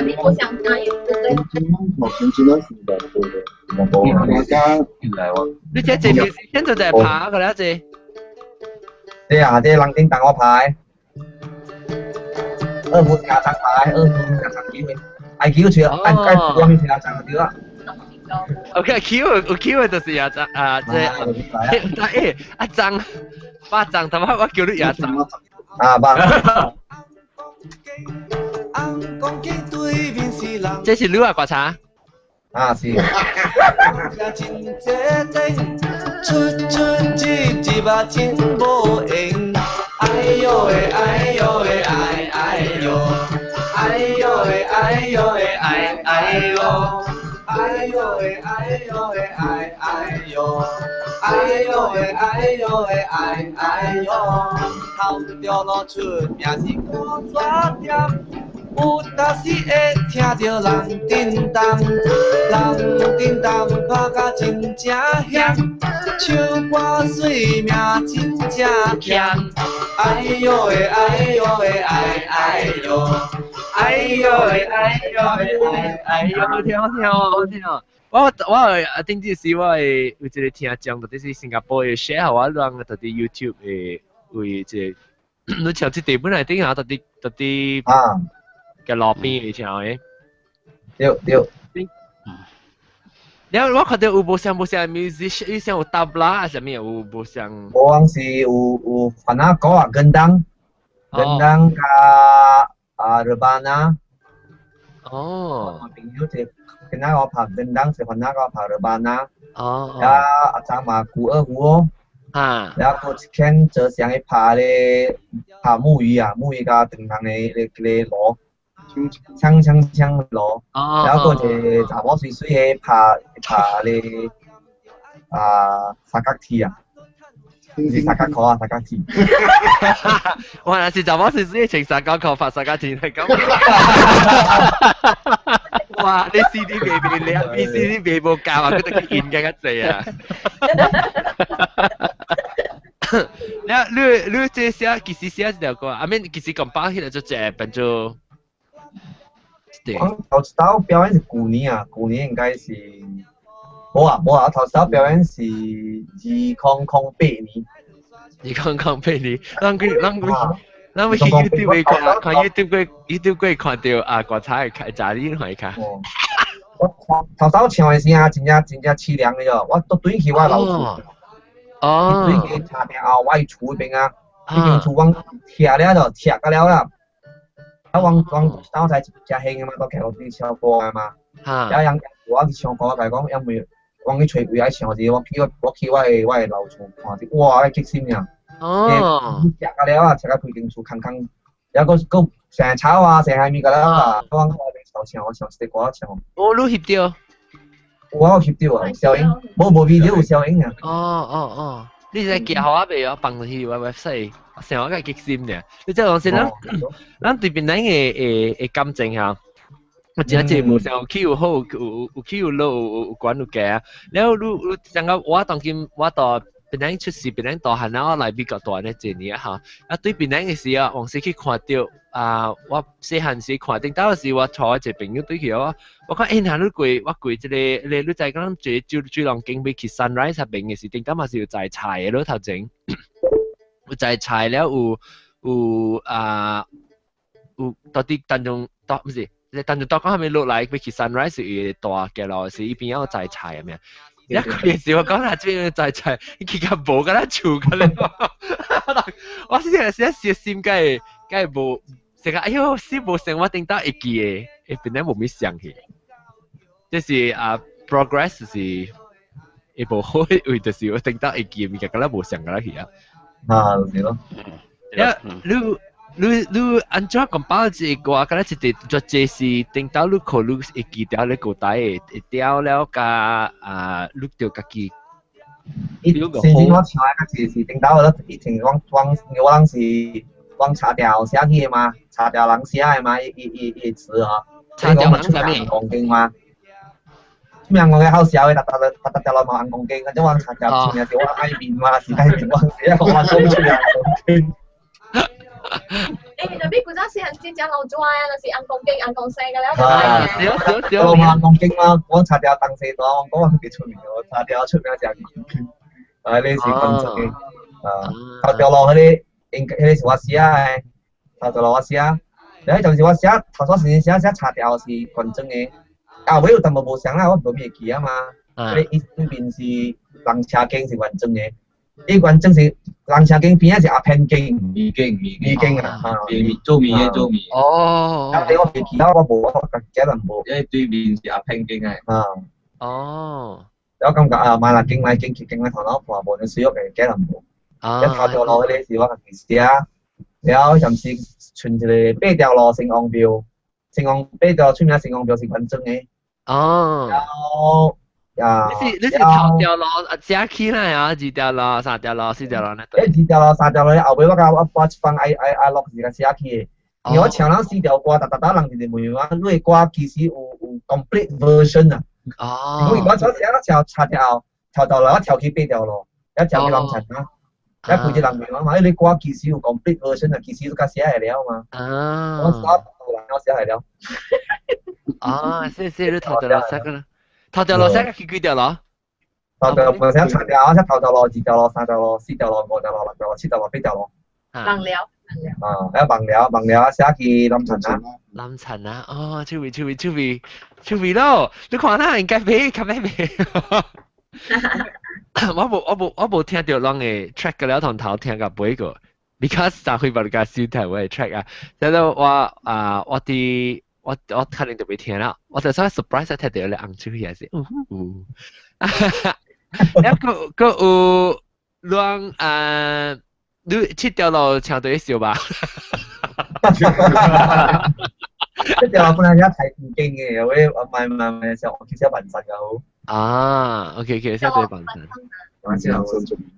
你無想聽伊對對？你這這邊現在在拍個了這？這啊，這人頂當我拍的，二胡是阿張拍的，二胡是阿張叫的，愛叫出，愛愛外面是阿張就對啦。 OK，叫有叫的就是阿張啊，這欸阿張，巴張，頭先我叫你阿張。啊，巴。這是你的歌詞？啊，是。出出入入啊，真無閒。哎喲喂，哎喲喂，哎哎喲，哎喲喂，哎喲喂，哎哎喲，哎喲喂，哎喲喂，哎哎喲，哎喲喂，哎喲喂，哎哎喲。頭條路出名是古紙店。有當時會聽著人叮當，人叮當拍甲真正響，唱歌水命真正強。哎喲喂，哎喲喂，哎哎喲，哎喲喂，哎喲喂，哎哎喲，好聽好聽哦，好聽哦。我我頂次時我會有一個聽眾，到底是新加坡的 share 我，讓到底 YouTube 的有一個，你像這地本來頂下到底到底啊。嘅路邊嘅唱的，對對。了我看到有無像無像 music，伊像有 tabla 啊，啥物有無像？無講是有凡仔鼓啊，跟當，跟當加啊 rebana。哦。我朋友一個今仔我拍叮當是番仔我拍羅班啊。哦。啊，阿張嘛古二胡哦。啊。然後一間浙江的拍咧拍木魚啊，木魚佮長長的彼個鑼，鏘鏘鏘鑼。哦。然後閣一個查某媠媠的拍拍咧啊三角鐵啊。是三角褲啊，三角鐵。哇！若是查某媠媠穿三角褲拍三角鐵係咁。哇！你 CD 未未靚，你 CD 未無教啊，佢哋去研究一濟啊。你這寫其實寫一條歌，I mean 其實講包起來就這變做。我頭一道表演是舊年啊，舊年應該是。無啊無啊，頭一道表演是2008年。 2008年，咱佢咱佢咱去 YouTube 會看，看 YouTube 過 YouTube 過看到啊，歌詞會開，查你看看。我頭頭唱的時啊，真正真正淒涼的喲，我都轉去我老厝。哦。轉去茶店後，我佇厝彼邊啊，彼間厝阮拆了就拆甲了啦。啊，阮阮當才誠興的嘛，都徛落去唱歌的嘛。哈。啊，人我去唱歌，共伊講，因為阮去揣位愛唱時，我去我的老厝看著，哇，激心爾。哦。食甲了啊，食甲規間厝空空，然後閣成草啊，成蝦米甲了啊，我往邊頭唱，我唱一個歌唱。哦，你翕著？我有翕著啊，有消音，無無 video 有消音啊。哦哦哦，你是寄予我未啊？放去我 website，成我個激心爾。你這講先咱，咱對邊咱的感情哈。我真正無想有起有好，有起有落，有懸有低啊。了後你你感覺我當今我到檳城出世，檳城大漢，我來美國大漢這年哈。啊，對檳城的時啊，往時去看著啊，我細漢時看頂當時我帶我一個朋友對去我，我看欸，若你過我過這個，你你知講坐水龍景欲去 Sunrise 彼邊的時，頂當嘛是有摘菜的囉頭前，有摘菜了有有啊有到底當中到毋是？你當陣當講係咪落來欲去 Sunrise 是伊大街路是伊邊有摘菜的咩？一個時我講下這邊摘菜，伊較無敢若厝個咧。我是是是心該該無，成個哎喲，死無成我頂到會記的，會變得無咪想去。這是啊，progress 是會無好的位，就是我頂到會記的物件，敢若無想個去啊。啊，就是咯。你你你按怎講包這個歌，敢若一直做這是頂到你考慮會記得你古代的會掉了佮啊，你著家己。伊先先我唱的較濟是頂到我以前阮阮我人是阮查調寫去的嘛，查調人寫的嘛，伊伊伊伊詞吼。查調人啥物？公經嘛。咩人講嘅好笑的，逐逐逐逐條路嘛紅公經，反正阮查調出名是我愛面嘛，是愛面我寫，我講出來公經。欸，那邊古早時陣真正老拽啊，就是紅公經、紅公生個了。啊，對對對。我嘛紅公經嘛，我查調東西大，我講我袂出名，我查調出名是紅公經。啊，你是講真的。啊，頭條路彼個，應該彼個是我寫的，頭條路我寫。然後就是我寫，頭先時寫寫查調是完整的，啊，尾有淡薄無相啦，我無咪會記啊嘛。啊。伊對面是人車間是完整的。伊完整是人車間邊仔是阿偏間，米間米米間啊，米做米的做米。哦。啊，我袂記得，我無，我家己人無。因為對面是阿偏間的。啊。哦。我感覺啊，買來間來間去間來頭腦看，無能需要家己人無。啊。一頭條路彼個是我家己寫，然後甚至剩一個八條路城隍廟，城隍八條出名城隍廟是完整的。哦。然後。啊！你是頭條路啊，寫起來啊，二條路、三條路、四條路呢？欸，二條路、三條路，後尾我共我我一放愛愛愛落時間寫起的。因為我唱了四條歌，逐逐逐人直直問我，你的歌其實有有 complete version 啊。哦。我我寫了唱差條，頭條路我跳去八條路，一跳去南城啊。一規個人問我嘛，欸，你歌其實有 complete version 啊，其實都較寫會了嘛。啊。我寫我寫會了。啊，謝謝你頭條路寫個啦。頭條路寫去幾條路？頭條路寫長條，寫頭條路、二條路、三條路、四條路、五條路、六條路、七條路、八條路。網聊，網聊。啊，還網聊，網聊寫去南城啊。南城啊，哦，趣味趣味趣味趣味咯！你看啦，應該買，較買買。我無我無我無聽著人的 track 個了，從頭聽到尾個。because 上回把你家收聽我的 track 啊，然後我啊我佇。我可能就未聽啦，我就所 surprise 聽到你紅手也是，嗚，一個個有兩你這條路唱對笑吧？這條路本來也太唔勁嘅，我唔係唔係唔係，我其實笨實嘅好。啊，OK OK，寫對笨實。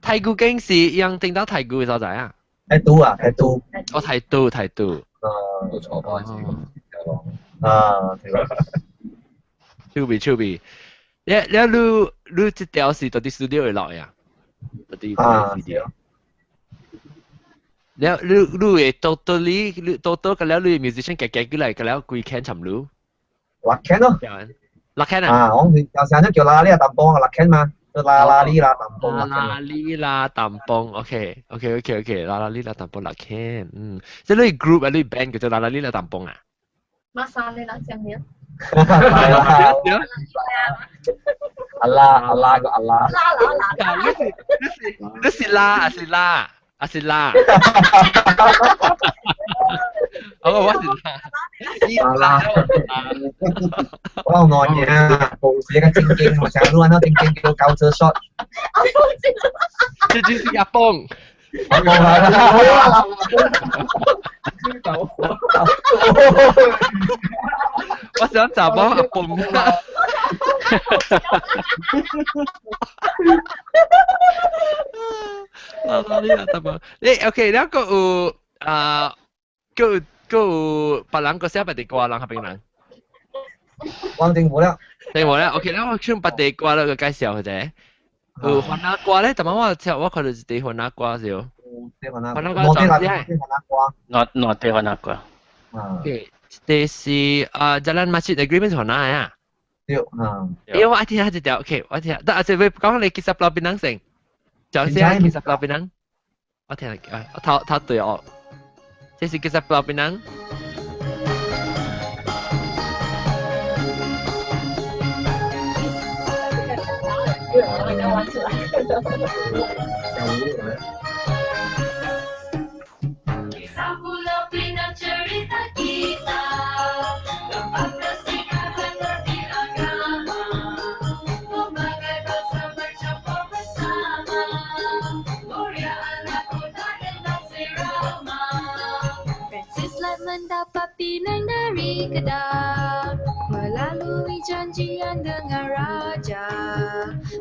太古經是用定到太古嘅所在啊？太都啊，太都。哦，太都太都。啊，冇錯，嗰陣時。啊，趣味趣味。你這條是到底 studio 會落呀？到底 studio。你會到到你你到到個了你 musician 夾夾過來個了幾間尋路？六間咯。六間啊？啊，我有時都叫拉哩啊淡幫啊六間嘛，叫拉拉哩啦淡幫。拉哩啦淡幫，OK OK OK OK，拉拉哩啦淡幫六間，嗯，即係你 group 啊，你 band 叫做拉拉哩啦淡幫啊？馬上你啦，上面。阿拉阿拉個阿拉。拉拉拉。你是拉還是拉？啊是啦，我是啦，啦，我好耐嘢啊，是一個正經，我成日都揾到正經叫高車 shot，這就是阿邦，阿邦啊，我想查某阿邦。啊，你啊，得無？你 OK，你個有啊，個有個有別人個寫別地歌，人合邊人？王定無了。定無了，OK，那我唱別地歌啦，個介紹者。有番仔歌咧，但係我聽我看到一啲番仔歌是。番仔歌，我聽番仔歌。我聽番仔歌。 OK，這是啊，Jalan Masjid Negeri 邊是番仔啊？對，啊。因為我聽下一條，OK，我聽，但係會講你其實老邊人先。講先，其實老邊人，我聽啊，我頭頭對哦，這是其實老邊人。 Mendapat Pinang dari Kedah melalui janjian dengan raja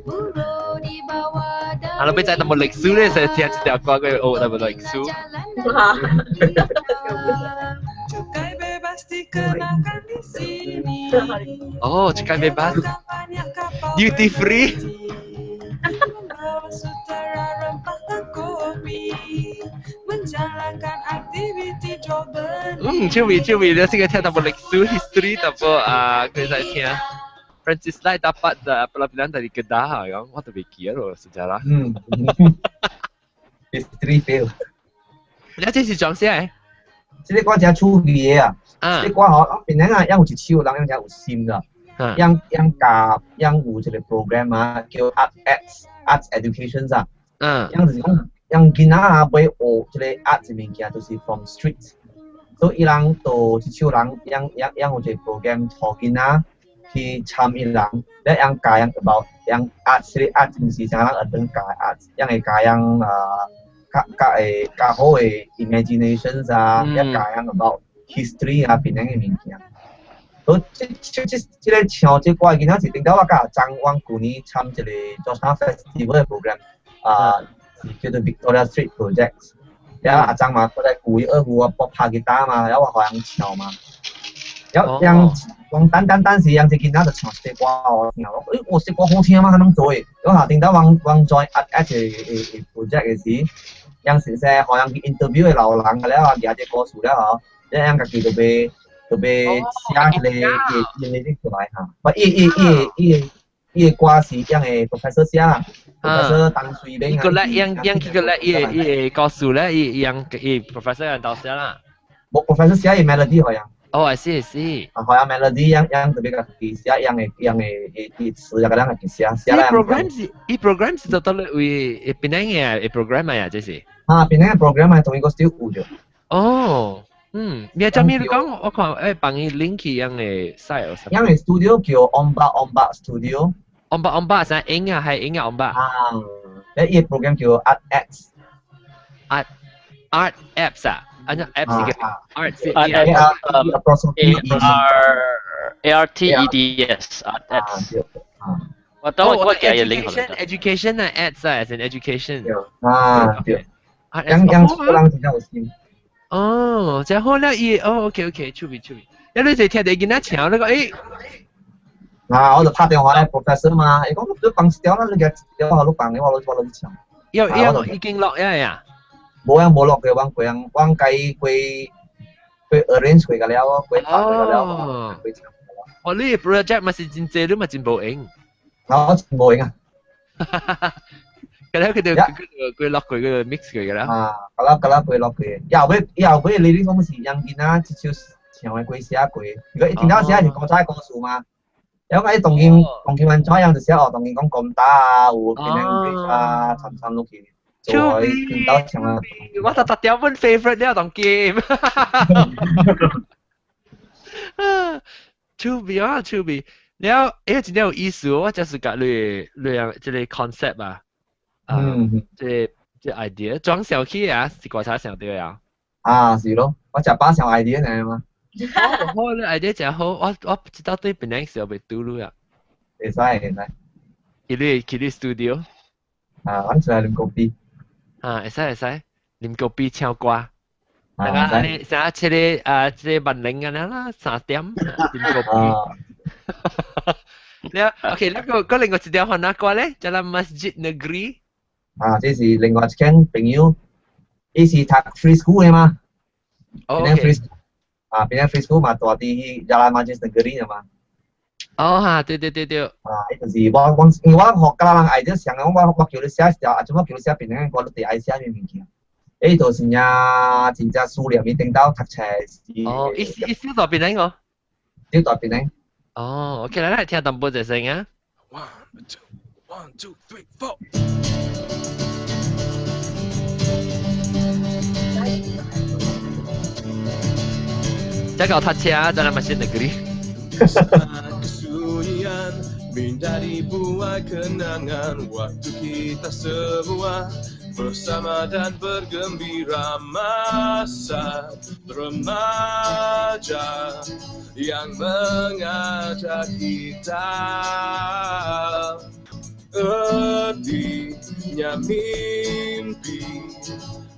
buruh dibawa dari 啊，你俾仔有冇歷史咧？成日聽一條歌佢學有冇歷史？哦，cukai bebas. Duty free. 嗯，趣味趣味，你先個聽到冇歷史 history 淡薄啊，佢在聽。Francis Lai dapat pelabuhan dari Kedah, kan? 我特別記得咯，sejarah。嗯，history fail。你這是裝啥？這個歌真趣味的啊！這個歌吼，邊個啊，有一首人樣真有心噶，樣樣教樣有一個 program 啊，叫 Art Arts Arts Education 啊。樣就是講，樣囡仔啊，欲學這個 art 這物件，就是 from street。所以伊人就這首人樣樣樣有一個 program，予囡仔去參與人，了樣教樣 about 樣 art，這個 art 毋是啥人學堂教 art，樣會教樣啊。較較會較好的 imaginations 啊，也教樣 about history 啊，邊樣的物件。所以這這這這個唱這歌的囡仔是頂到我佮阿張，阮舊年參一個做啥 festival 的 program，啊，是叫做 Victoria Street Project。了阿張嘛，過來故意二胡我拍吉他嘛，了我予人唱嘛。了人講單單單是人這囡仔就唱這歌我聽，我欸我這歌好聽嘛，還能做的。我下頂到阮阮 join 一一個 project 的時，人先生予人去 interview 的老人了啊，舉這故事了吼，了人家己就欲就欲寫一個伊伊出來哈。不，伊伊伊伊伊的歌是樣的 professor 寫啦，professor 當隨便。伊個咧，樣樣佢個咧，伊伊故事咧，伊樣伊 professor 人導寫啦。無 professor 寫伊 melody 好像。哦，I see I see。啊，好像 melody 樣樣特別家己寫樣的樣的伊詞啊，個人家己寫寫啦。伊 program 是伊 program 是做到咧為邊樣嘅 program 啊，這是。啊，邊樣嘅 program 啊，同一個 still 有著。哦。嗯，你係咩你講？我看幫伊 link 去樣嘅 site。樣嘅 studio 叫 Ombak Ombak Studio。 Ombak Ombak 係英啊，係英啊 Ombak。啊，你伊 program 叫 Art X。 Art Apps 啊，按照 Apps 嘅 Art A R A R T E D S Art Apps。我等我記下 link。 Education 啊，ads 啊，as in education。啊，對。樣樣人真正有心。哦，真好啦！伊哦，OK OK，趣味趣味。一你就聽到囡仔唱，你講誒。啊，我就拍電話咧，professor 嘛，伊講你放一條啦，你夾一條我你放，我我你唱。有有已經落呀呀？無啊，無落嘅，我過人，我計過過 arrange 過個了，過拍過個了，過唱。哦，你 project 嘛是真濟，你嘛真無閒。我真無閒啊。咁咧佢就佢落佢個 mix 佢㗎啦。啊，咁啦咁啦，佢落佢。以後尾以後尾你講是楊囡仔這首唱的歌寫過，如果一聽到寫是古早故事嘛。有講當今當今安怎樣就寫哦，當今講講打啊，有變變啊，參參落去。做聽到唱啊。我特特掉本 favorite 了當今。趣味啊，趣味。了，真正有意思，我就是甲你你樣這個 concept 啊。嗯，這 idea 裝小起啊，是觀察想到啊。啊，是咯，我食飽想 idea 呢嘛。好，你 idea 真好，我知道對本來時候袂拄路啊。會使會使。去你 studio。啊，阮出來啉咖啡。啊，會使會使，啉咖啡唱歌。大家你啥這個啊，這個萬寧啊啦，3點啉咖啡。了，OK，那個嗰另外一條番仔歌咧，叫做 Masjid Negeri。啊，這是另外一間朋友，伊是讀 free school 的嘛。哦。 free school 啊，邊個 free school 嘛，蹛佇 Jalan Masjid Negeri 嘛。哦哈，對對對對。啊，伊就是我我因為我學甲人愛著想講，我叫你寫一條，啊，怎麼叫你寫邊個歌，你得愛寫咩物件？伊就是呀，真正思念伊頂到讀冊時。哦，伊伊小蹛邊個？小蹛邊個？哦，OK，來來聽淡薄仔聲啊。 One two one two three four。這個讀冊，真係 Masjid Negeri。 Kesunyian minta dibuai kenangan waktu kita semua bersama dan bergembira masa remaja yang mengajak kita artinya mimpi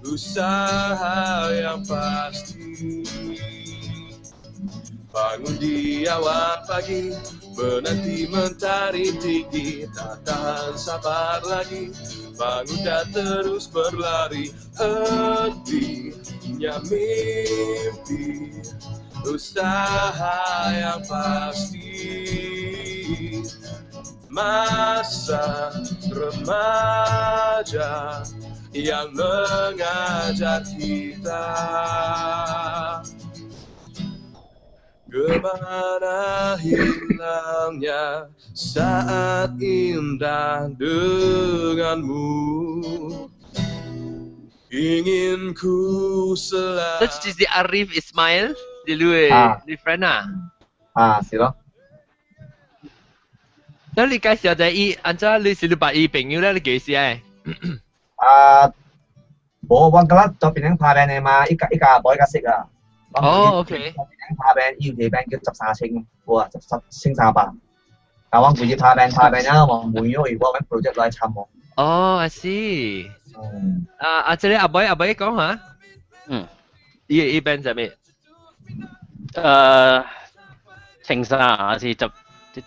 usaha yang pasti. Bangun di awal pagi, menanti mentari tinggi, tak tahan sabar lagi. Bangun dan terus berlari, artinya mimpi, usaha yang pasti. Masa remaja yang mengajar kita. Kemana hilangnya saat indah denganmu? Ingin ku selalu. 這就是 Arif Ismail，你你 friend 啊？啊，是咯。那你介紹者伊，按怎你是你捌伊朋友咧？你幾時啊？啊，無，我覺得做邊樣拍 band 的嘛，一家一家無一家識啊。哦，OK。拍 band，伊有一個 band 叫13千，哇，十十千三百。啊，我每次拍 band 拍 band 啊，我每月如果揾 project 來參我。哦，I see。嗯。啊啊，這個阿妹阿妹講下。嗯。伊伊 band 係咩？青山啊，是十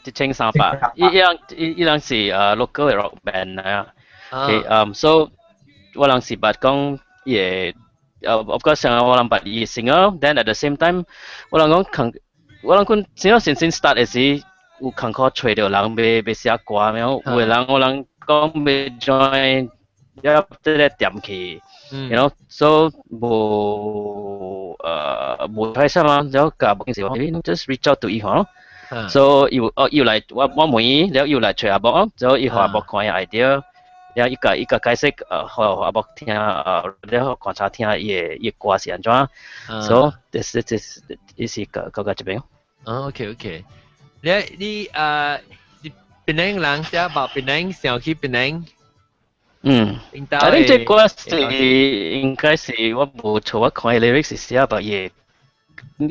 一千三百。伊伊人伊伊人是local 的 rock band 啊。Okay，so 我人是捌講伊個。Of course 我人捌伊 singer，then at the same time 我人講近，我人講先先先 start 的時有艱苦揣著人欲寫歌，然後有的人我人講欲 join，了這個點去，so 無無開心嘛，然後甲無件事，just reach out to 伊吼，so 伊有哦伊有來我我問伊，了伊有來揣阿伯，然後伊予阿伯看伊 idea，了伊個伊個解釋予阿伯聽，了觀察聽伊的歌是按怎，所以這這這是個個個這邊。哦，OK OK，你你是檳城人，寫把檳城想去檳城。I think 這歌是應該是我無錯，我看 lyrics 是寫把伊，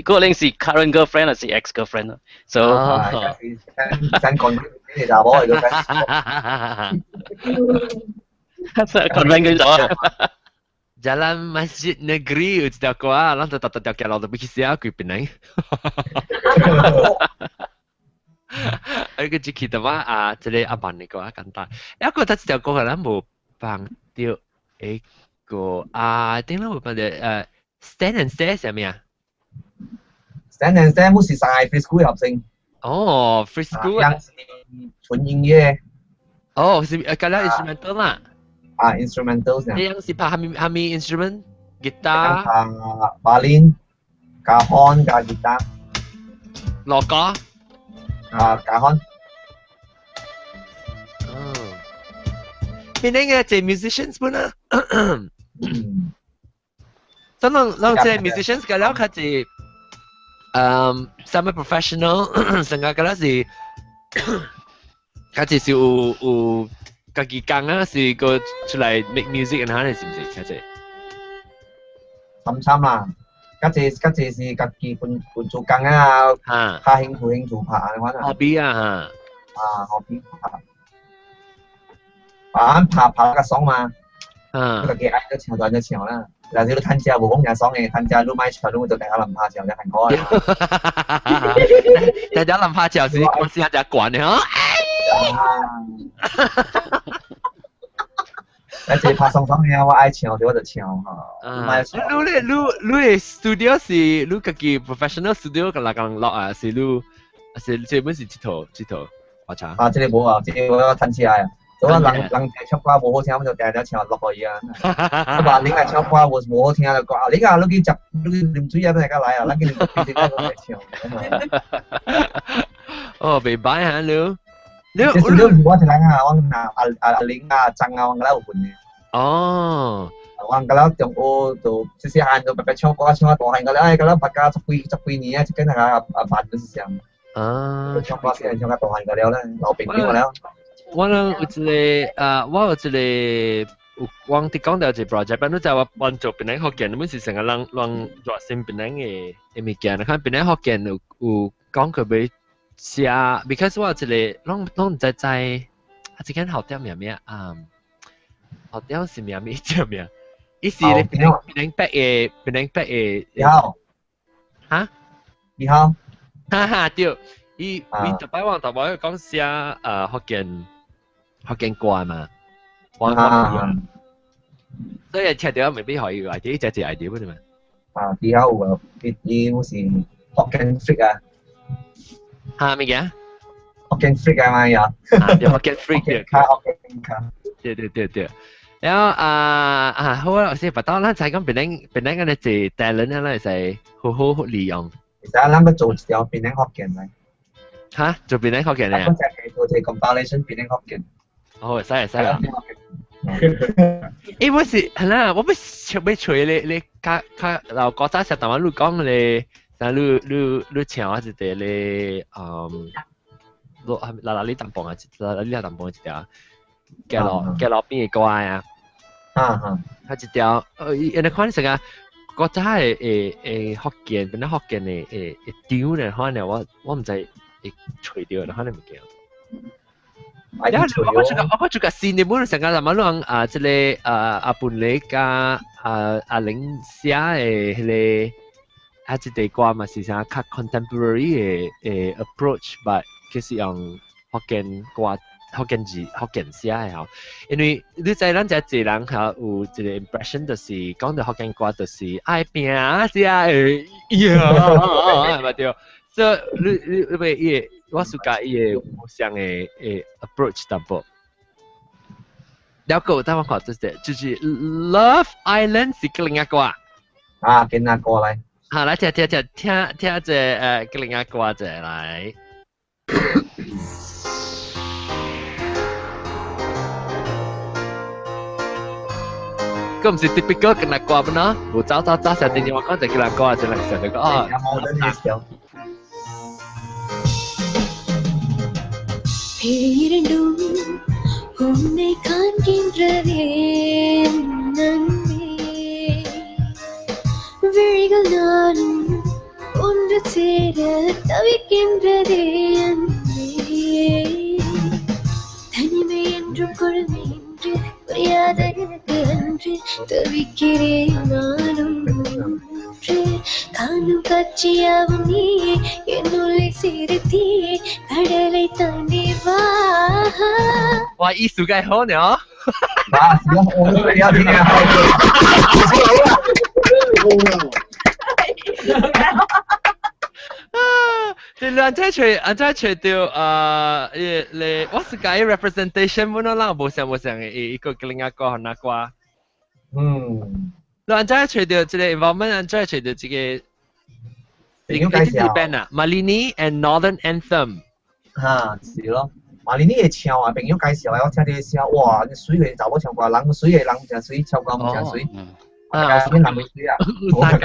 可能是 current girlfriend 還是 ex girlfriend 咯。So，新講你查某嚟個 current 佢咗。 Jalan Masjid Negeri 有一條歌啊，咱就逐逐條街路都欲去寫規檳城。啊，個只記得話啊，這個阿曼的歌啊簡單。一個他這條歌咱無放著一個啊，頂咱有放著Stand and Stare 啥物啊？Stand and Stare 不是晒 Free School 合成。哦，Free School 啊，純音樂。哦，是啊，嗰個 instrumental 啦。啊，instrumental 呢樣是拍蝦米蝦米 instrument？吉他。拍 violin、加 horn、加吉他。鑼鼓。啊，加 horn。哦。邊啲嘅這 musicians 本啊？真攏攏這 musicians 個了較濟，semi professional，成個個了是較濟是有有家己工啊，是個出來 make music 然後是毋是較濟？參參啦，較濟較濟是家己本本做工啊，拍興趣興趣拍按呢款啊。 hobby 啊嚇。啊，hobby 拍。啊，拍拍較爽嘛。家己愛就唱就唱啦。但是你趁食無講誠爽的，趁食你莫唱，你就大家人拍唱才艱苦啊。大家人拍唱是公司較懸的吼。啊，這拍爽爽的，我愛唱就我就唱吼。你咧，你你的 studio 是你家己 professional studio 個來講錄啊，是你，是這本是佚佗佚佗，我查。啊，這個無啊，這個我趁食啊。我人人唱歌無好聽，我就定定唱錄予伊啊。啊，嘛你來唱歌無無好聽就講，你啊，你去食，你去啉水啊，欲來來啊，咱去啉水來唱。哦，袂歹哈你。你這是我一人啊，我阿阿阿玲啊、張啊，我佮有份的。哦。我佮了中學就細細漢就白白唱歌唱啊大漢，佮了哎佮了捌甲十幾十幾年啊，這間啊啊辦就是這樣。啊。唱歌先唱較大漢個了咧，老朋友了。我人有一個啊，我有一個有我佇講著一個 project，你知我幫做檳城福建，你們是成個人人熱心檳城的的物件，你看檳城福建有有講佢欲寫，because 我有一個攏攏毋知知，啊，這間校店名咩啊？校店是名咩叫名？伊是咧檳城檳城北的檳城北的。你好。哈？你好。哈哈對，伊伊逐擺我逐擺講寫福建。福建歌嘛，我所以聽著未必可以 idea，這是 idea 本嘛。啊，比較有啊，伊伊有是福建 freak 啊。哈，物件？福建 freak 啊嘛呀。啊，對，福建 freak 對。卡福建卡。對對對對。然後啊啊，好啊，我先白當咱才講檳城檳城個呢濟 talent 啊，咱會使好好利用。其實咱欲做一條檳城福建來。哈？做檳城福建咧？我做一個 compilation 檳城福建。哦，會使會使啊！欸，我是係啦，我欲欲揣你你較較老古早時台灣你講咧，啥你你你唱啊一個咧，嗯，落啦啦你淡薄啊，啦啦你淡薄一條，街路街路邊的歌啊，啊啊，啊一條，因為看成個古早的的的福建，本來福建的的的張咧，可能我我毋知會揣著，可能物件。我這個我這個新的本成個什麼攏啊，這個啊阿本雷加啊阿玲寫的彼個啊，這個歌嘛是啥較 contemporary 的的 approach，but 其實用福建歌、福建字、福建寫的吼。因為你知咱遮濟人吼有一個 impression 就是講著福建歌就是愛拼啊，這會呀，係咪對？所以你你你欲伊個。我暑假伊個無相的的 approach 淡薄。了解，等我看這個，就是 Love Island 是吉林仔歌。啊，吉林仔歌來。好，來聽聽聽聽聽這吉林仔歌者來。個唔是 typical 嘅那歌本咯，無走走走，成電話講就叫人歌，就嚟成日講哦。பேரண்டும் உன்னை காண்கின்றதே நன்பே விழிகள் நானும் ஒன்று சேர தவிக்கின்றதே அன்பே தனிமை என்றும் கொடுமை என்று புரியாத எனக்கு அன்று தவிக்கிறேன் நானும் ஒன்று காணும் காட்சியாவும் நீயே என்னுள்ளே சிறுத்தியே கடலை தாண்டி வா. 哇，意思計好呢？哇，是啊，我都要聽啊。你兩隻揣，兩隻揣到你我是講 representation 本來人無像無像嘅一個另一個那歌。嗯。兩隻揣到這個 involvement，兩隻揣到這個。朋友介紹。 band 啊，Malini and Northern Anthem。嚇，是咯。馬里尼會唱啊，朋友介紹啊，我聽到聲，哇！水嘅查某唱歌，人水嘅人誠水，唱歌毋誠水。啊，啥物人袂水啊？我唱。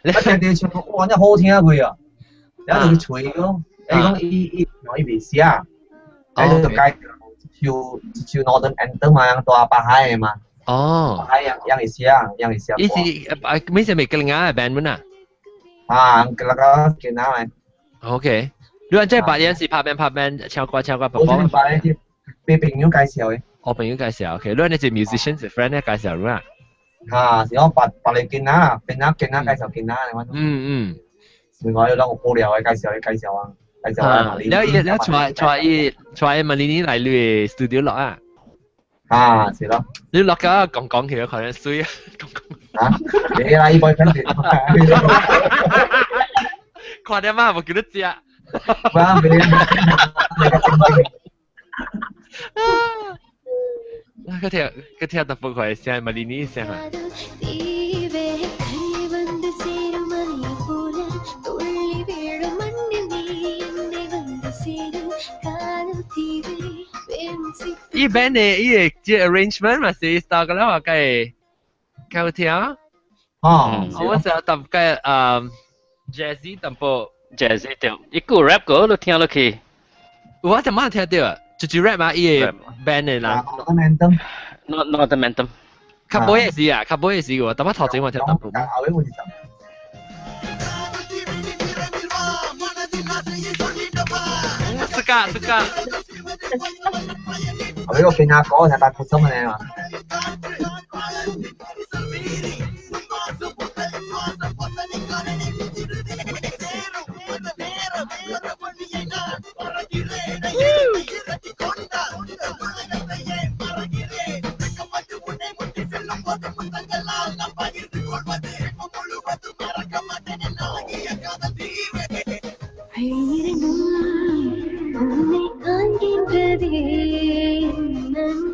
我聽到唱歌，哇！真好聽過啊！然後就去揣咯，伊講伊伊伊袂寫，伊就改一首一首 Northern Anthem 嘛，大北海的嘛。哦。北海樣樣會寫，樣會寫。伊是啊，咩是咪格林亞嘅 band 本啊？啊，格林亞吉拿嘅。 OK。你話這白人是拍 band 拍 band 唱歌唱歌 perform？我白人是被朋友介紹的。我朋友介紹，OK。你話你是 musician 是 friend 咧介紹你啊？啊，是講白白嚟見啊，變啊見啊介紹見啊，你嗯嗯。另外有兩個無聊的介紹的介紹啊，介紹啊。你你帶帶伊帶馬里尼來你 studio 落啊？啊，是咯。你落咗講講起可能水啊，講講。啊，你啦，伊 boyfriend 看點啊，無叫你食。哇！俾你佢聽佢聽得不快聲，馬里尼聲啊。伊 band 的伊個這 arrangement 嘛是 style 個啦，話計較好聽。哦，我成日特計jazzy 淡薄。 Jazzy 對，一個 rap 歌都聽落去。我怎麼聽到？就是 rap 嘛，伊個 band 的啦。 Northern Anthem。較尾的時啊，較尾的時喎，淡薄頭前我聽淡薄。後尾我是自家自家。後尾我變阿哥，就大普通嘅嘛。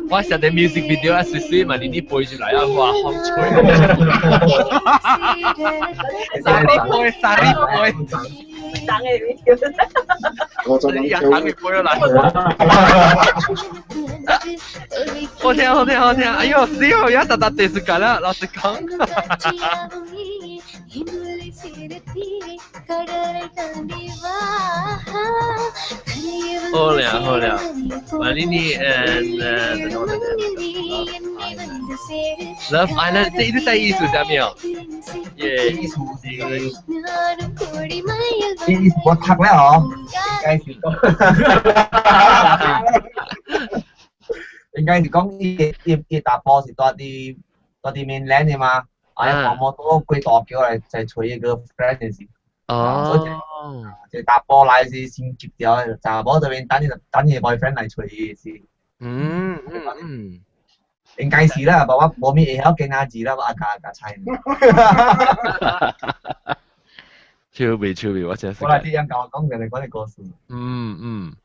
我成日 music video 啊，水水嘛，你啲背住嚟啊，哇，好吹！沙啲背，沙啲背，等你跳。我就諗跳。等佢背咗嚟。好聽好聽好聽，哎呦死我！而家特特電視劇啦，老實講。好了好了，馬里尼 and Love Island，這一在藝術下面哦。耶，藝術是，藝術我讀了哦，應該是講，應該是講伊伊伊大波是住佇住佇 mainland 的嘛，啊，黃毛多過大橋來再揣伊個 friend 的是。哦，就大波來是先接掉，查某這邊等伊等伊 boyfriend 來揣伊是。嗯嗯嗯，應該是啦，無我無咪會曉見阿字啦，我阿家阿猜。超味超味，我真係。我來這樣甲我講，就係講個故事。嗯嗯，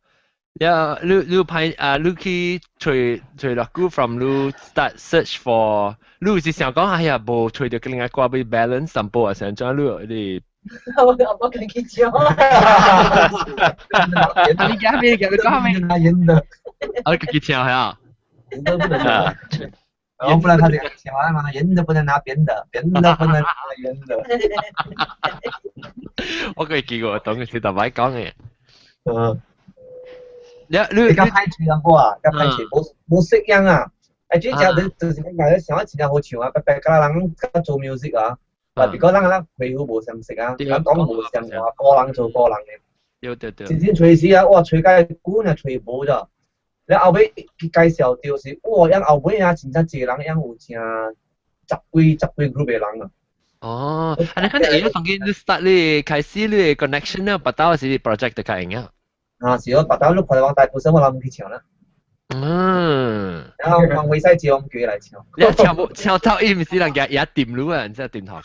呀，你你派啊，你去揣揣落久 from 你 start search for，你是想講哎呀，無揣著另外歌要 balance 淡薄啊，想怎你你？我我自己唱。你講咩？你講咩？演的。啊，自己唱係啊。圆的不能拿。然後不然他就寫完嘛，圓的不能拿扁的，扁的不能拿圓的。我佢見過，懂是特別講嘅。嗯。你較歹吹人歌啊，較歹吹，無無適應啊。哎，這只就是講，你想真正好唱啊，白白甲人較做 music 啊，但如果咱咱皮膚無相識啊，咱講無相話，個人做個人嘅。對對對。真正吹時啊，哇，吹甲久呢吹無咗。你後尾去介紹就是，哇！因後尾啊，真正濟人，因有成十幾十幾 group 的人啊。哦，啊，你看你而家當見你 start 你開始你 connection 咧，不到是 project 就開用啊。啊，是哦，白刀你看到大部分我人唔去唱啦。嗯。然後往威西接我們叫來唱。你唱無唱到伊毋是人家也掂路啊，你知掂頭。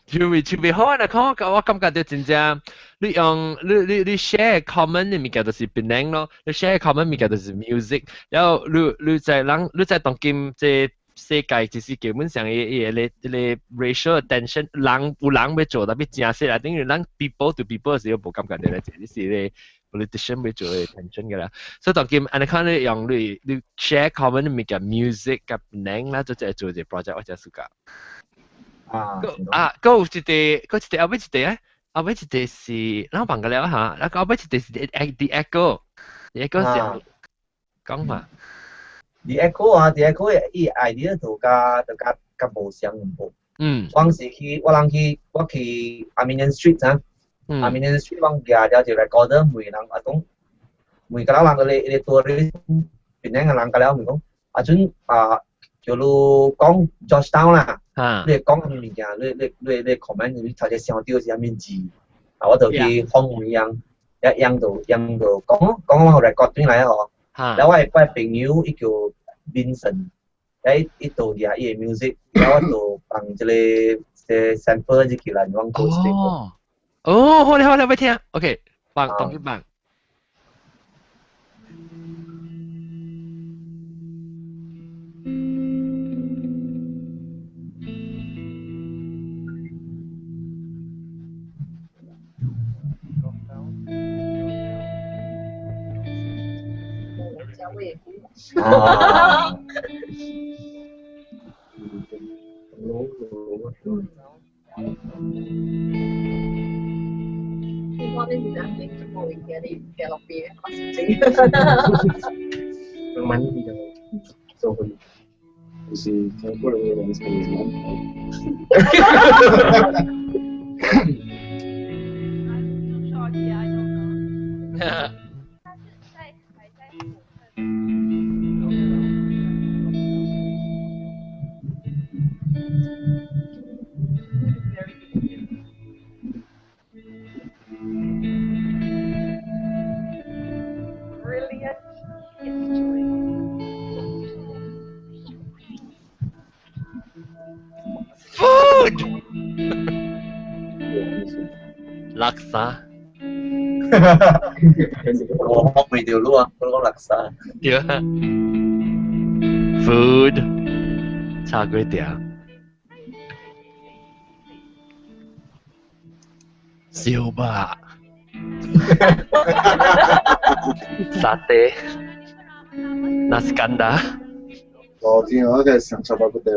趣味趣味好啊！看我我感覺就真正，你用你你你 share common 的物件就是檳城咯，你 share common 物件就是 music，然後你你在人你在當今這世界就是基本上伊伊個個 racial attention，人有人欲做，特別正式啊，等於咱 people to people 時無感覺到咧，這是個 politician 欲做的 attention 㗎啦。所以當今按呢看你用你你 share common 的物件 music 佮檳城啦，做這做一個 project 我真 suka。啊啊，閣有一個，閣一個後尾一個啊，後尾一個是，咱放個了嚇，啊，後尾一個是 The Echo，The Echo 是講嘛？The Echo 啊，The Echo 伊 idea 就佮就佮佮無相無。嗯。我是去，我人去，我去 Armenian Street 啊，Armenian Street 我舉了一個 recorder 問人啊講，問個老人個咧，伊個多咧，檳城個人個了問講，啊陣啊。叫你講 Georgetown 啦，你講啥物物件，你你你你 comment 你頭先想到是啥物字，啊，我就去訪問伊，一樣就樣就講講我 record 轉來嗬。然後我的朋友伊叫 Vincent，伊伊就舉伊的 music，然後我就放這個這 sample 入去來，我做這個。哦，哦，好咧好咧，欲聽，OK，放當去放。啊！我呢是兩點鐘冇嘅，你嘅落邊，我是整。慢啲就做去，就是聽過嚟嘅人才是蠻好。Food! 垃圾。我學未條路啊，我講垃圾。對啊。Food，炒粿條。燒肉。沙爹。Nasi kandar。我聽我嘅上菜包骨條。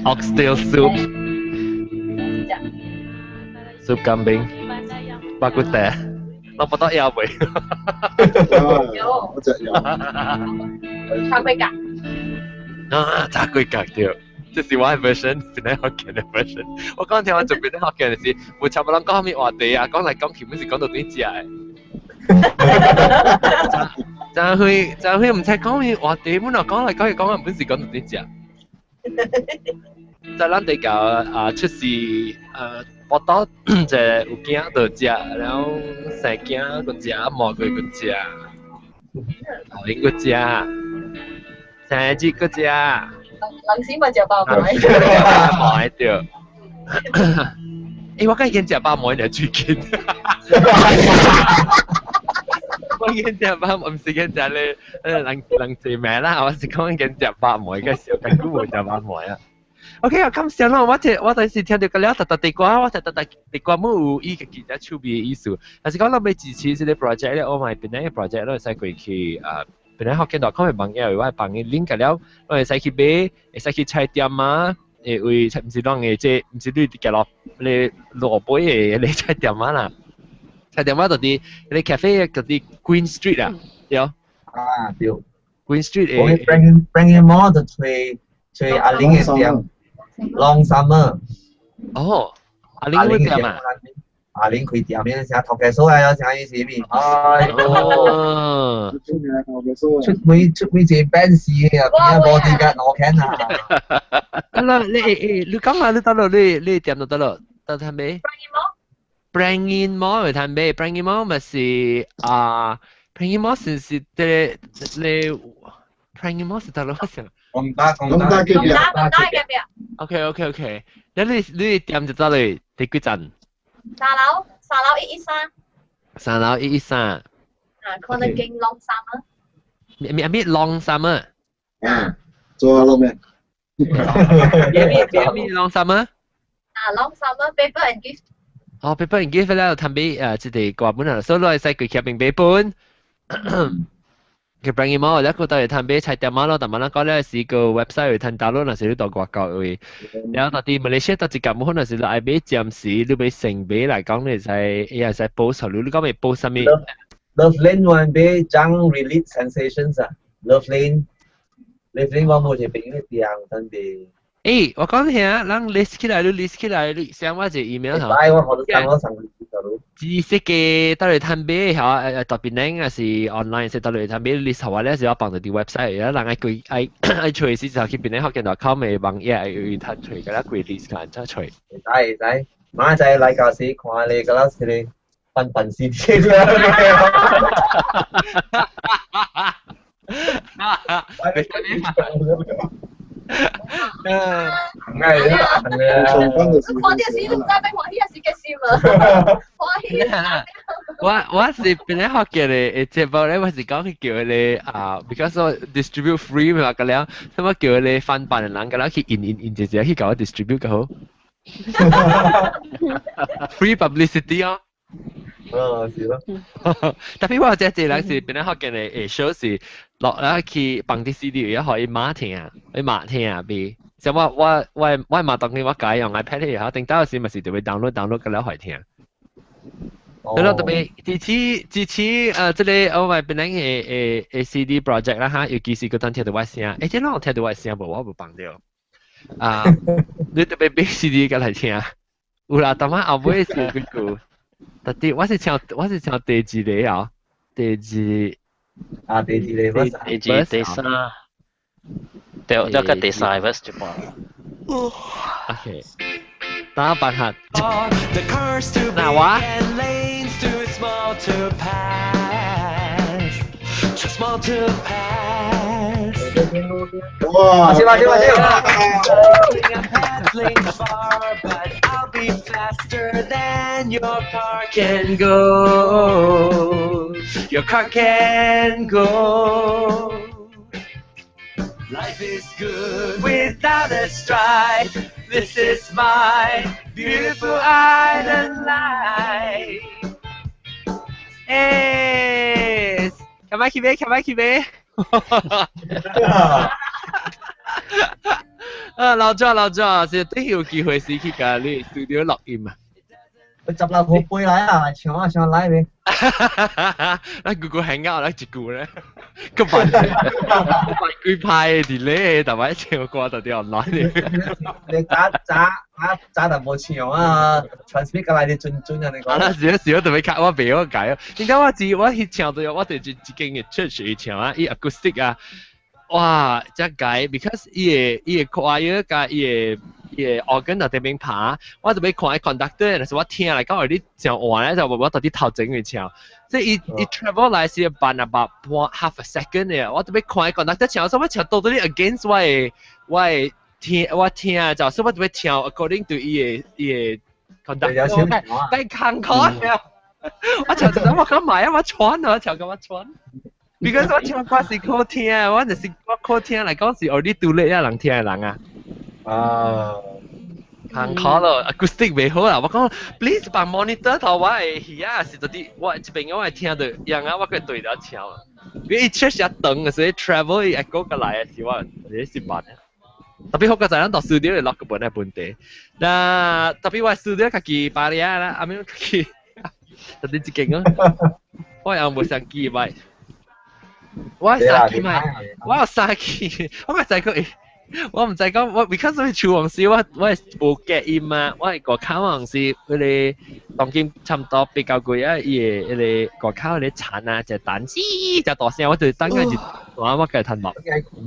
Oxtail soup。Sup kambing。巴骨嗲，我覺得有未？有，我隻有。炒粿角。啊，炒粿角對，這是我的 version，檳城福建的 version。我講聽我做檳城福建的是，無差不多講啥物話題啊，講來講去，本是講到底食的。就去就去，毋知講咩話題，本來講來講去講啊，本是講到底食。在咱地搞啊出事啊。我到就有囝就食，然後生囝閣食，蘑菇閣食，老鷹閣食，生日閣食。人時咪食飽糜。食飽糜對。欸，我敢見食飽糜爾最近。我見食飽，毋是見食咧，人人濟名啦，我是講見食飽糜，個時候較久無食飽糜啊。OK 啊，感謝咯，我這我第時聽到個了，特特地歌，我特特特地歌冇有伊個記者手尾的意思，但是講咱欲支持這個 project 咧，我嘛檳城的 project 咱會使過去啊，檳城福建 .com 的網頁，我會放伊 link 個了，咱會使去買，會使去菜店啊，會為毋是咱的這，毋是你行落你路尾的你菜店啊啦，菜店啊，就是你 cafe 就是 Queen Street 啊，對。啊，對。 Queen Street 我去 Bring Mall 就揣揣阿玲的店，Long Summer。哦，阿玲開店啊？阿玲開店，面成頭家嫂啊，啥意思咪？哎喲，出開出開一個 band 士啊，邊個無啲個攞錢啊？啊啦，你你講啊，你得咯，你你店就得咯，得睇未？Bring in Mall 會睇未？Bring in Mall 咪是啊，Bring in Mall 是是啲你 Bring in Mall 是得咯，我想。講打講打講打講打講打嘅邊？ OK。你你你店就得嚟第幾層？三樓113。三樓113。啊，可能經 Long Summer。咩咩咩 Long Summer？啊，做下咯咩？咩咩咩 Long Summer？啊，Long Summer Paper and Gift。哦，Paper and Gift 咧，趁俾這個歌本啊，所以你會使過去邊買本。佢 bring 貓，一個到嚟趁買菜店仔咯，但係咱講咧是個 website 會趁 download，若是你到外國位。然後到佇馬來西亞到一間可能是你愛買暫時，你買成買來講，你會使伊會使 post 你，你講欲 post 啥物？ Love Lane 我買張 Release Sensations 啊，Love Lane，Love Lane 我冇一個朋友店，但係。誒，我講聽，咱 list 起來，你 list 起來，你 send 我一個 email 嚇。我好多上我上知識嘅到嚟趁買嚇，特別靚啊是 online 是到嚟趁買 list 好咧，是我放到啲 website，而家人愛規愛愛揣時就去檳城福建 .com 的網頁會趁揣個啦，規 list 看再揣。會使會使，馬仔來到時看你個啦是你笨笨 CD。嗯，係啊，看電視都唔知欲歡喜還是激心啊！歡喜。我我是本來學嘅咧，節目咧我是講去叫你啊，because 我 distribute free 嘛個了，什麼叫你翻版的人個了去印印印一隻去共我 distribute 個好。free publicity 哦。哦，是咯。特別我有這個人是本來學嘅咧，show 是落啦去放啲 CD，而家可以馬聽，伊馬聽比。像我我我我媽當年我改用 iPad 嘅嚇，頂到時咪是就會 download download 個了來聽。對咯，特別支持支持這個我咪本來嘅嘅 CD project 啦嚇，尤其是嗰陣聽到我聲，欸，這攏有聽到我聲無？我無放著。啊，你特別買 CD 個來聽，有啦，但係後尾是幾句，特別我是唱我是唱第二個啊，第二啊，第二個第二第三，對，對個第三 verse 就半。 OK，等我扮下。嗱我。哇！先啦先啦先啦！ Can go, your car can go. Life is good without a strife. This is my beautiful island life. 欸，come back 去，come back 去啊，老張老張，是等有機會時去共你 studio 錄音啊。我執落好杯來啊，唱啊唱來未？咱 Google Hangout 咱一句咧，個扮扮幾派佇咧，但係唱歌就啲 online 你早早早早就無唱啊，transmit 過來你準準啊，你講。啊，是啊是啊，特別卡我袂我解啊。點解我知我去唱到我佇一一間嘅 church 去唱啊，伊 acoustic 啊，哇，這解，because 伊個伊個 choir 佮伊個。伊個 organ 就這邊拍，我就欲看伊 conductor，但是我聽來講，你上換咧就無我到底頭前去唱，所以伊伊 travel 來是半啊半 half a second 嘅，我就欲看伊 conductor 唱，所以我唱到底 against 我的我的聽我聽就，所以我就欲唱 according to 伊個伊個 conductor，但坎坷我唱就我講買啊，我喘啊，我唱到我喘。because 我唱歌是靠聽，我就是我靠聽來講是 already too late 啊，人聽的人啊。啊，行可咯，acoustic 袂好啦。我講 please 放 monitor 頭我會耳啊，是到啲我這邊我會聽到，樣啊我佢對了聽。佢一出一長嘅，所以 travel 一個過來嘅時我你是辦嘅。特別好個就咱到 studio 會落個本嘅本地。那特別我 studio 家己巴里啊啦，阿咩家己特別一間啊，我又無相機買。我三機買，我有三機，我咪知講，我唔知講，我 because 我廚房時我係無隔音嘛，我係外口黃是迄個當今差唔多比較貴啊，伊個迄個外口迄個鏟啊，隻蛋吱隻大聲，我就等下就我計吞落。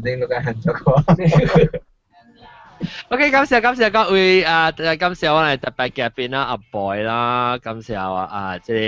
定都該恨咗個。 OK，感謝感謝各位啊，感謝我哋特別嘉賓啦，阿 boy 啦，感謝啊，這個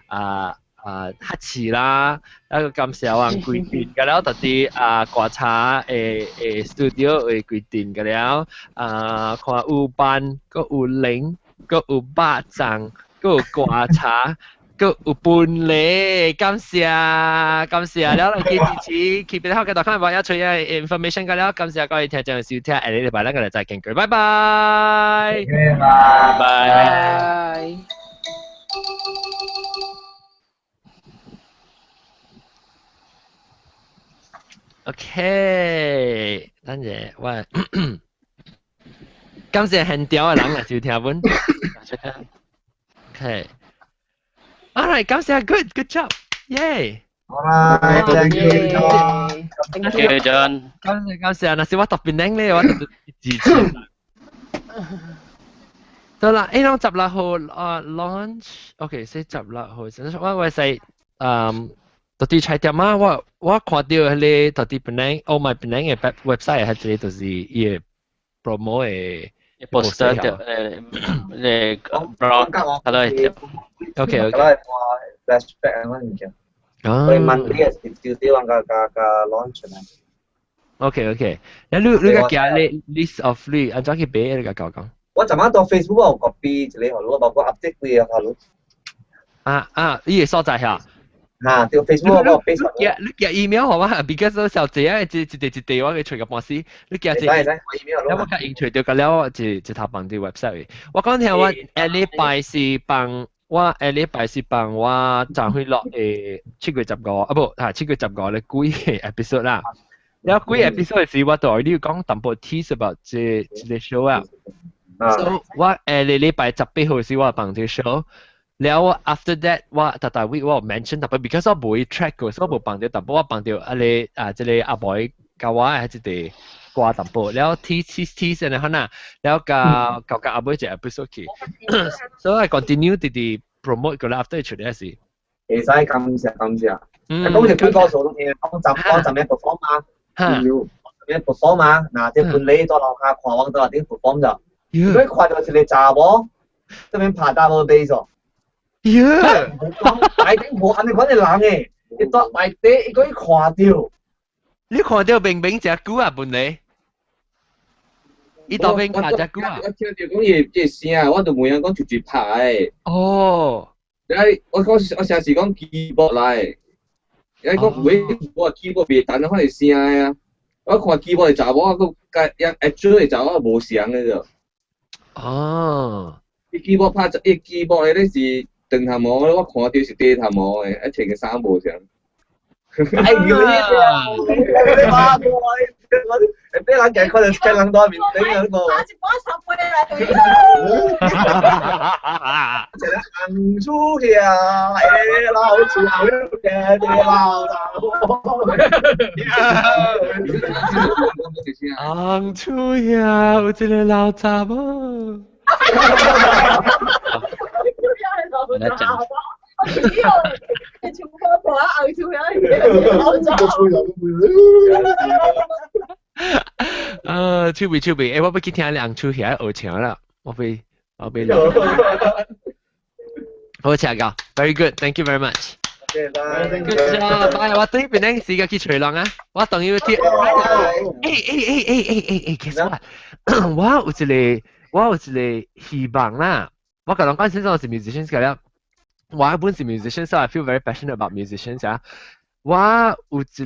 啊。啊，黑池啦，一個感謝我規定嘅了，特啲啊歌茶誒誒 studio 會規定嘅了，啊看有班，閣有零，閣有肉粽，閣有歌茶，閣有伴禮，感謝感謝了，來支持，keep 得好嘅，大家話一吹啊 information 嘅了，感謝各位聽眾收聽，下個禮拜咱個嚟再見，拜拜，拜拜。 OK，等陣我感謝現場的人來收聽阮。OK，All right，感謝，good good job，yay。好啦，thank you， Thank you John。感謝感謝，若是我特別靚咧，我特別支持。對啦，誒，咱16號啊 launch，OK，是16號，我使嗯。到底菜店啊，我看到彼個到底本來 Oh My 本來嘅 website 係一個就是伊個 promo 嘅 poster 誒誒 blog 係咯，OK OK。 flashback 啊，我唔記。我哋 Monday 是 Tuesday 我個個個 launch 啊。 OK OK，你你你個寄你 list of 你按怎去買？你個教講。我昨晚到 Facebook 有 copy 一個，號，包括 update 幾個號。啊啊，伊個所在嚇。嚇，對 Facebook 我 Facebook。你寄 email 好嘛？because 小姐啊，一一地一地我去揣個半死，你寄一，我我較應揣到個了，一一頭放佇 website。我講聽我下禮拜是放我下禮拜是放我張輝樂的7月15啊不，嚇7月15的幾個 episode 啦。了幾個 episode 時，我就你講淡薄 tease about 這這個 show 啊。So 我下個禮拜18號時我放這個 show。了我 after that 我逐逐 week 我有 mention 特別，because 我無去 track 過，所以我無放著淡薄，我放著啊個啊這個阿妹教我的這個歌淡薄，了 T T T 先來可能，了甲到甲阿妹一個 episode 去，所以我 continue 直直 promote 過啦，after 出來時。會使感謝感謝。講一幾個數東西，講十講十咩 perform 啊？嚇。咩 perform 啊？嗱，這本禮在樓下看往到頂 perform 就，如果看到一個查某，這邊拍 double bass 哦。耶！大頂無按呢款的人誒，伊蹛內底，伊閣去看著。你看著明明誠久啊，本來。伊當邊拍誠久啊。我聽著講伊這個聲，我就問伊講就一拍的。哦。你我講我成時講 keyboard 來，你講喂，我 keyboard 袂彈，反正聲啊。我看 keyboard 的查某，我閣佮 actual 的查某無相的著。哦。伊 keyboard 拍伊 keyboard 的咧是。長頭毛，我看到是短頭毛的，啊穿個衫無相。哎呦！你媽我我俾人夾看到見人多面頂啊！嗰個。打一半三杯來對。一個紅薯兄，的老厝嘅老查某。紅厝兄，有一個老查某。來講。全部婆紅厝兄，老查某。啊，手臂手臂，欸，我欲去聽你紅厝兄學唱啦，我欲我欲錄。好唱㗎，very good，thank you very much。 Good job，拜，我對邊咧時間去吹浪啊，我當要聽。欸欸欸欸欸欸欸，其實我我有一個我有一個希望啦，我共人講先生是 musician 個了，我本是 musician，so I feel very passionate about musicians 啊。我有一個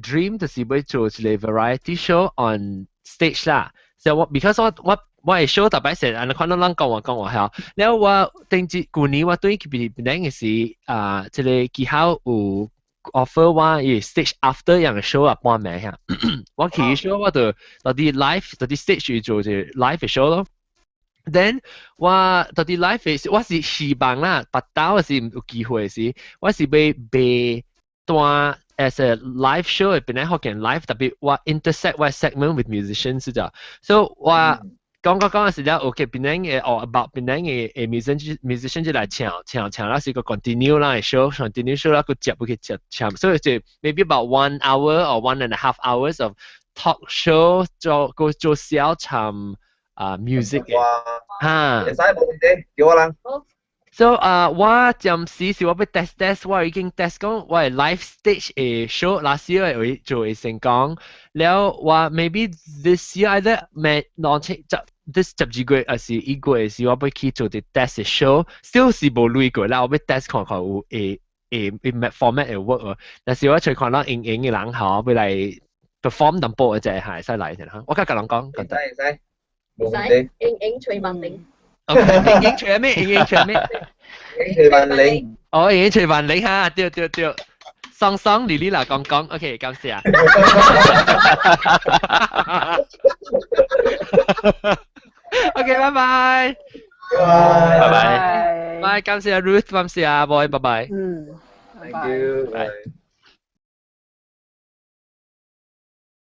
dream 就是欲做一個 variety show on stage 啦。就我 because 我會 show 特別成按看到人講話講話嚇，了我頂住舊年我對佢邊邊嘅是啊，這个技巧有 offer 我伊 stage after 樣嘅 show 啊半暝嚇，我去 show 我就到啲 live 到啲 stage 做隻 live show 咯。Then 我到啲 live 我是希望啦，別兜是有機會是，我是欲賣單 as a live show 本來福建 live 特別我 intersect 我 segment with musicians 啫，so 我講講講嘅時候，OK，檳城嘅哦 about 檳城嘅 musician 就來唱唱唱啦，是個 continue 啦 show，continue show 啦，個接不去接唱，所以就 maybe about 1 hour or 1.5 hours of talk show 做個做小唱啊 music 嘅嚇。會使無問題，叫我人。 So 啊，我暫時是我欲 test test，我已經 test 講我係 live stage 嘅 show last year 會做會成功，了我 maybe this year either 未兩千十 this 12月還是1月時，我欲去做啲 test show，still 是無累過啦，我欲 test 看看有會會會 format 會 work 喎，但是我揣看到英英嘅人吼，欲來 perform 淡薄嘅就係會使來先嚇，我甲人講，會使會使，無問題。英英吹萬靈。 OK，英英吹咩？英英吹咩？英吹萬靈。哦，英英吹萬靈哈，對對對，雙雙莉莉啦講講，OK，感謝。OK，拜拜。拜拜。拜，感謝 Ruth，感謝阿 boy，拜拜。嗯，Thank you，拜。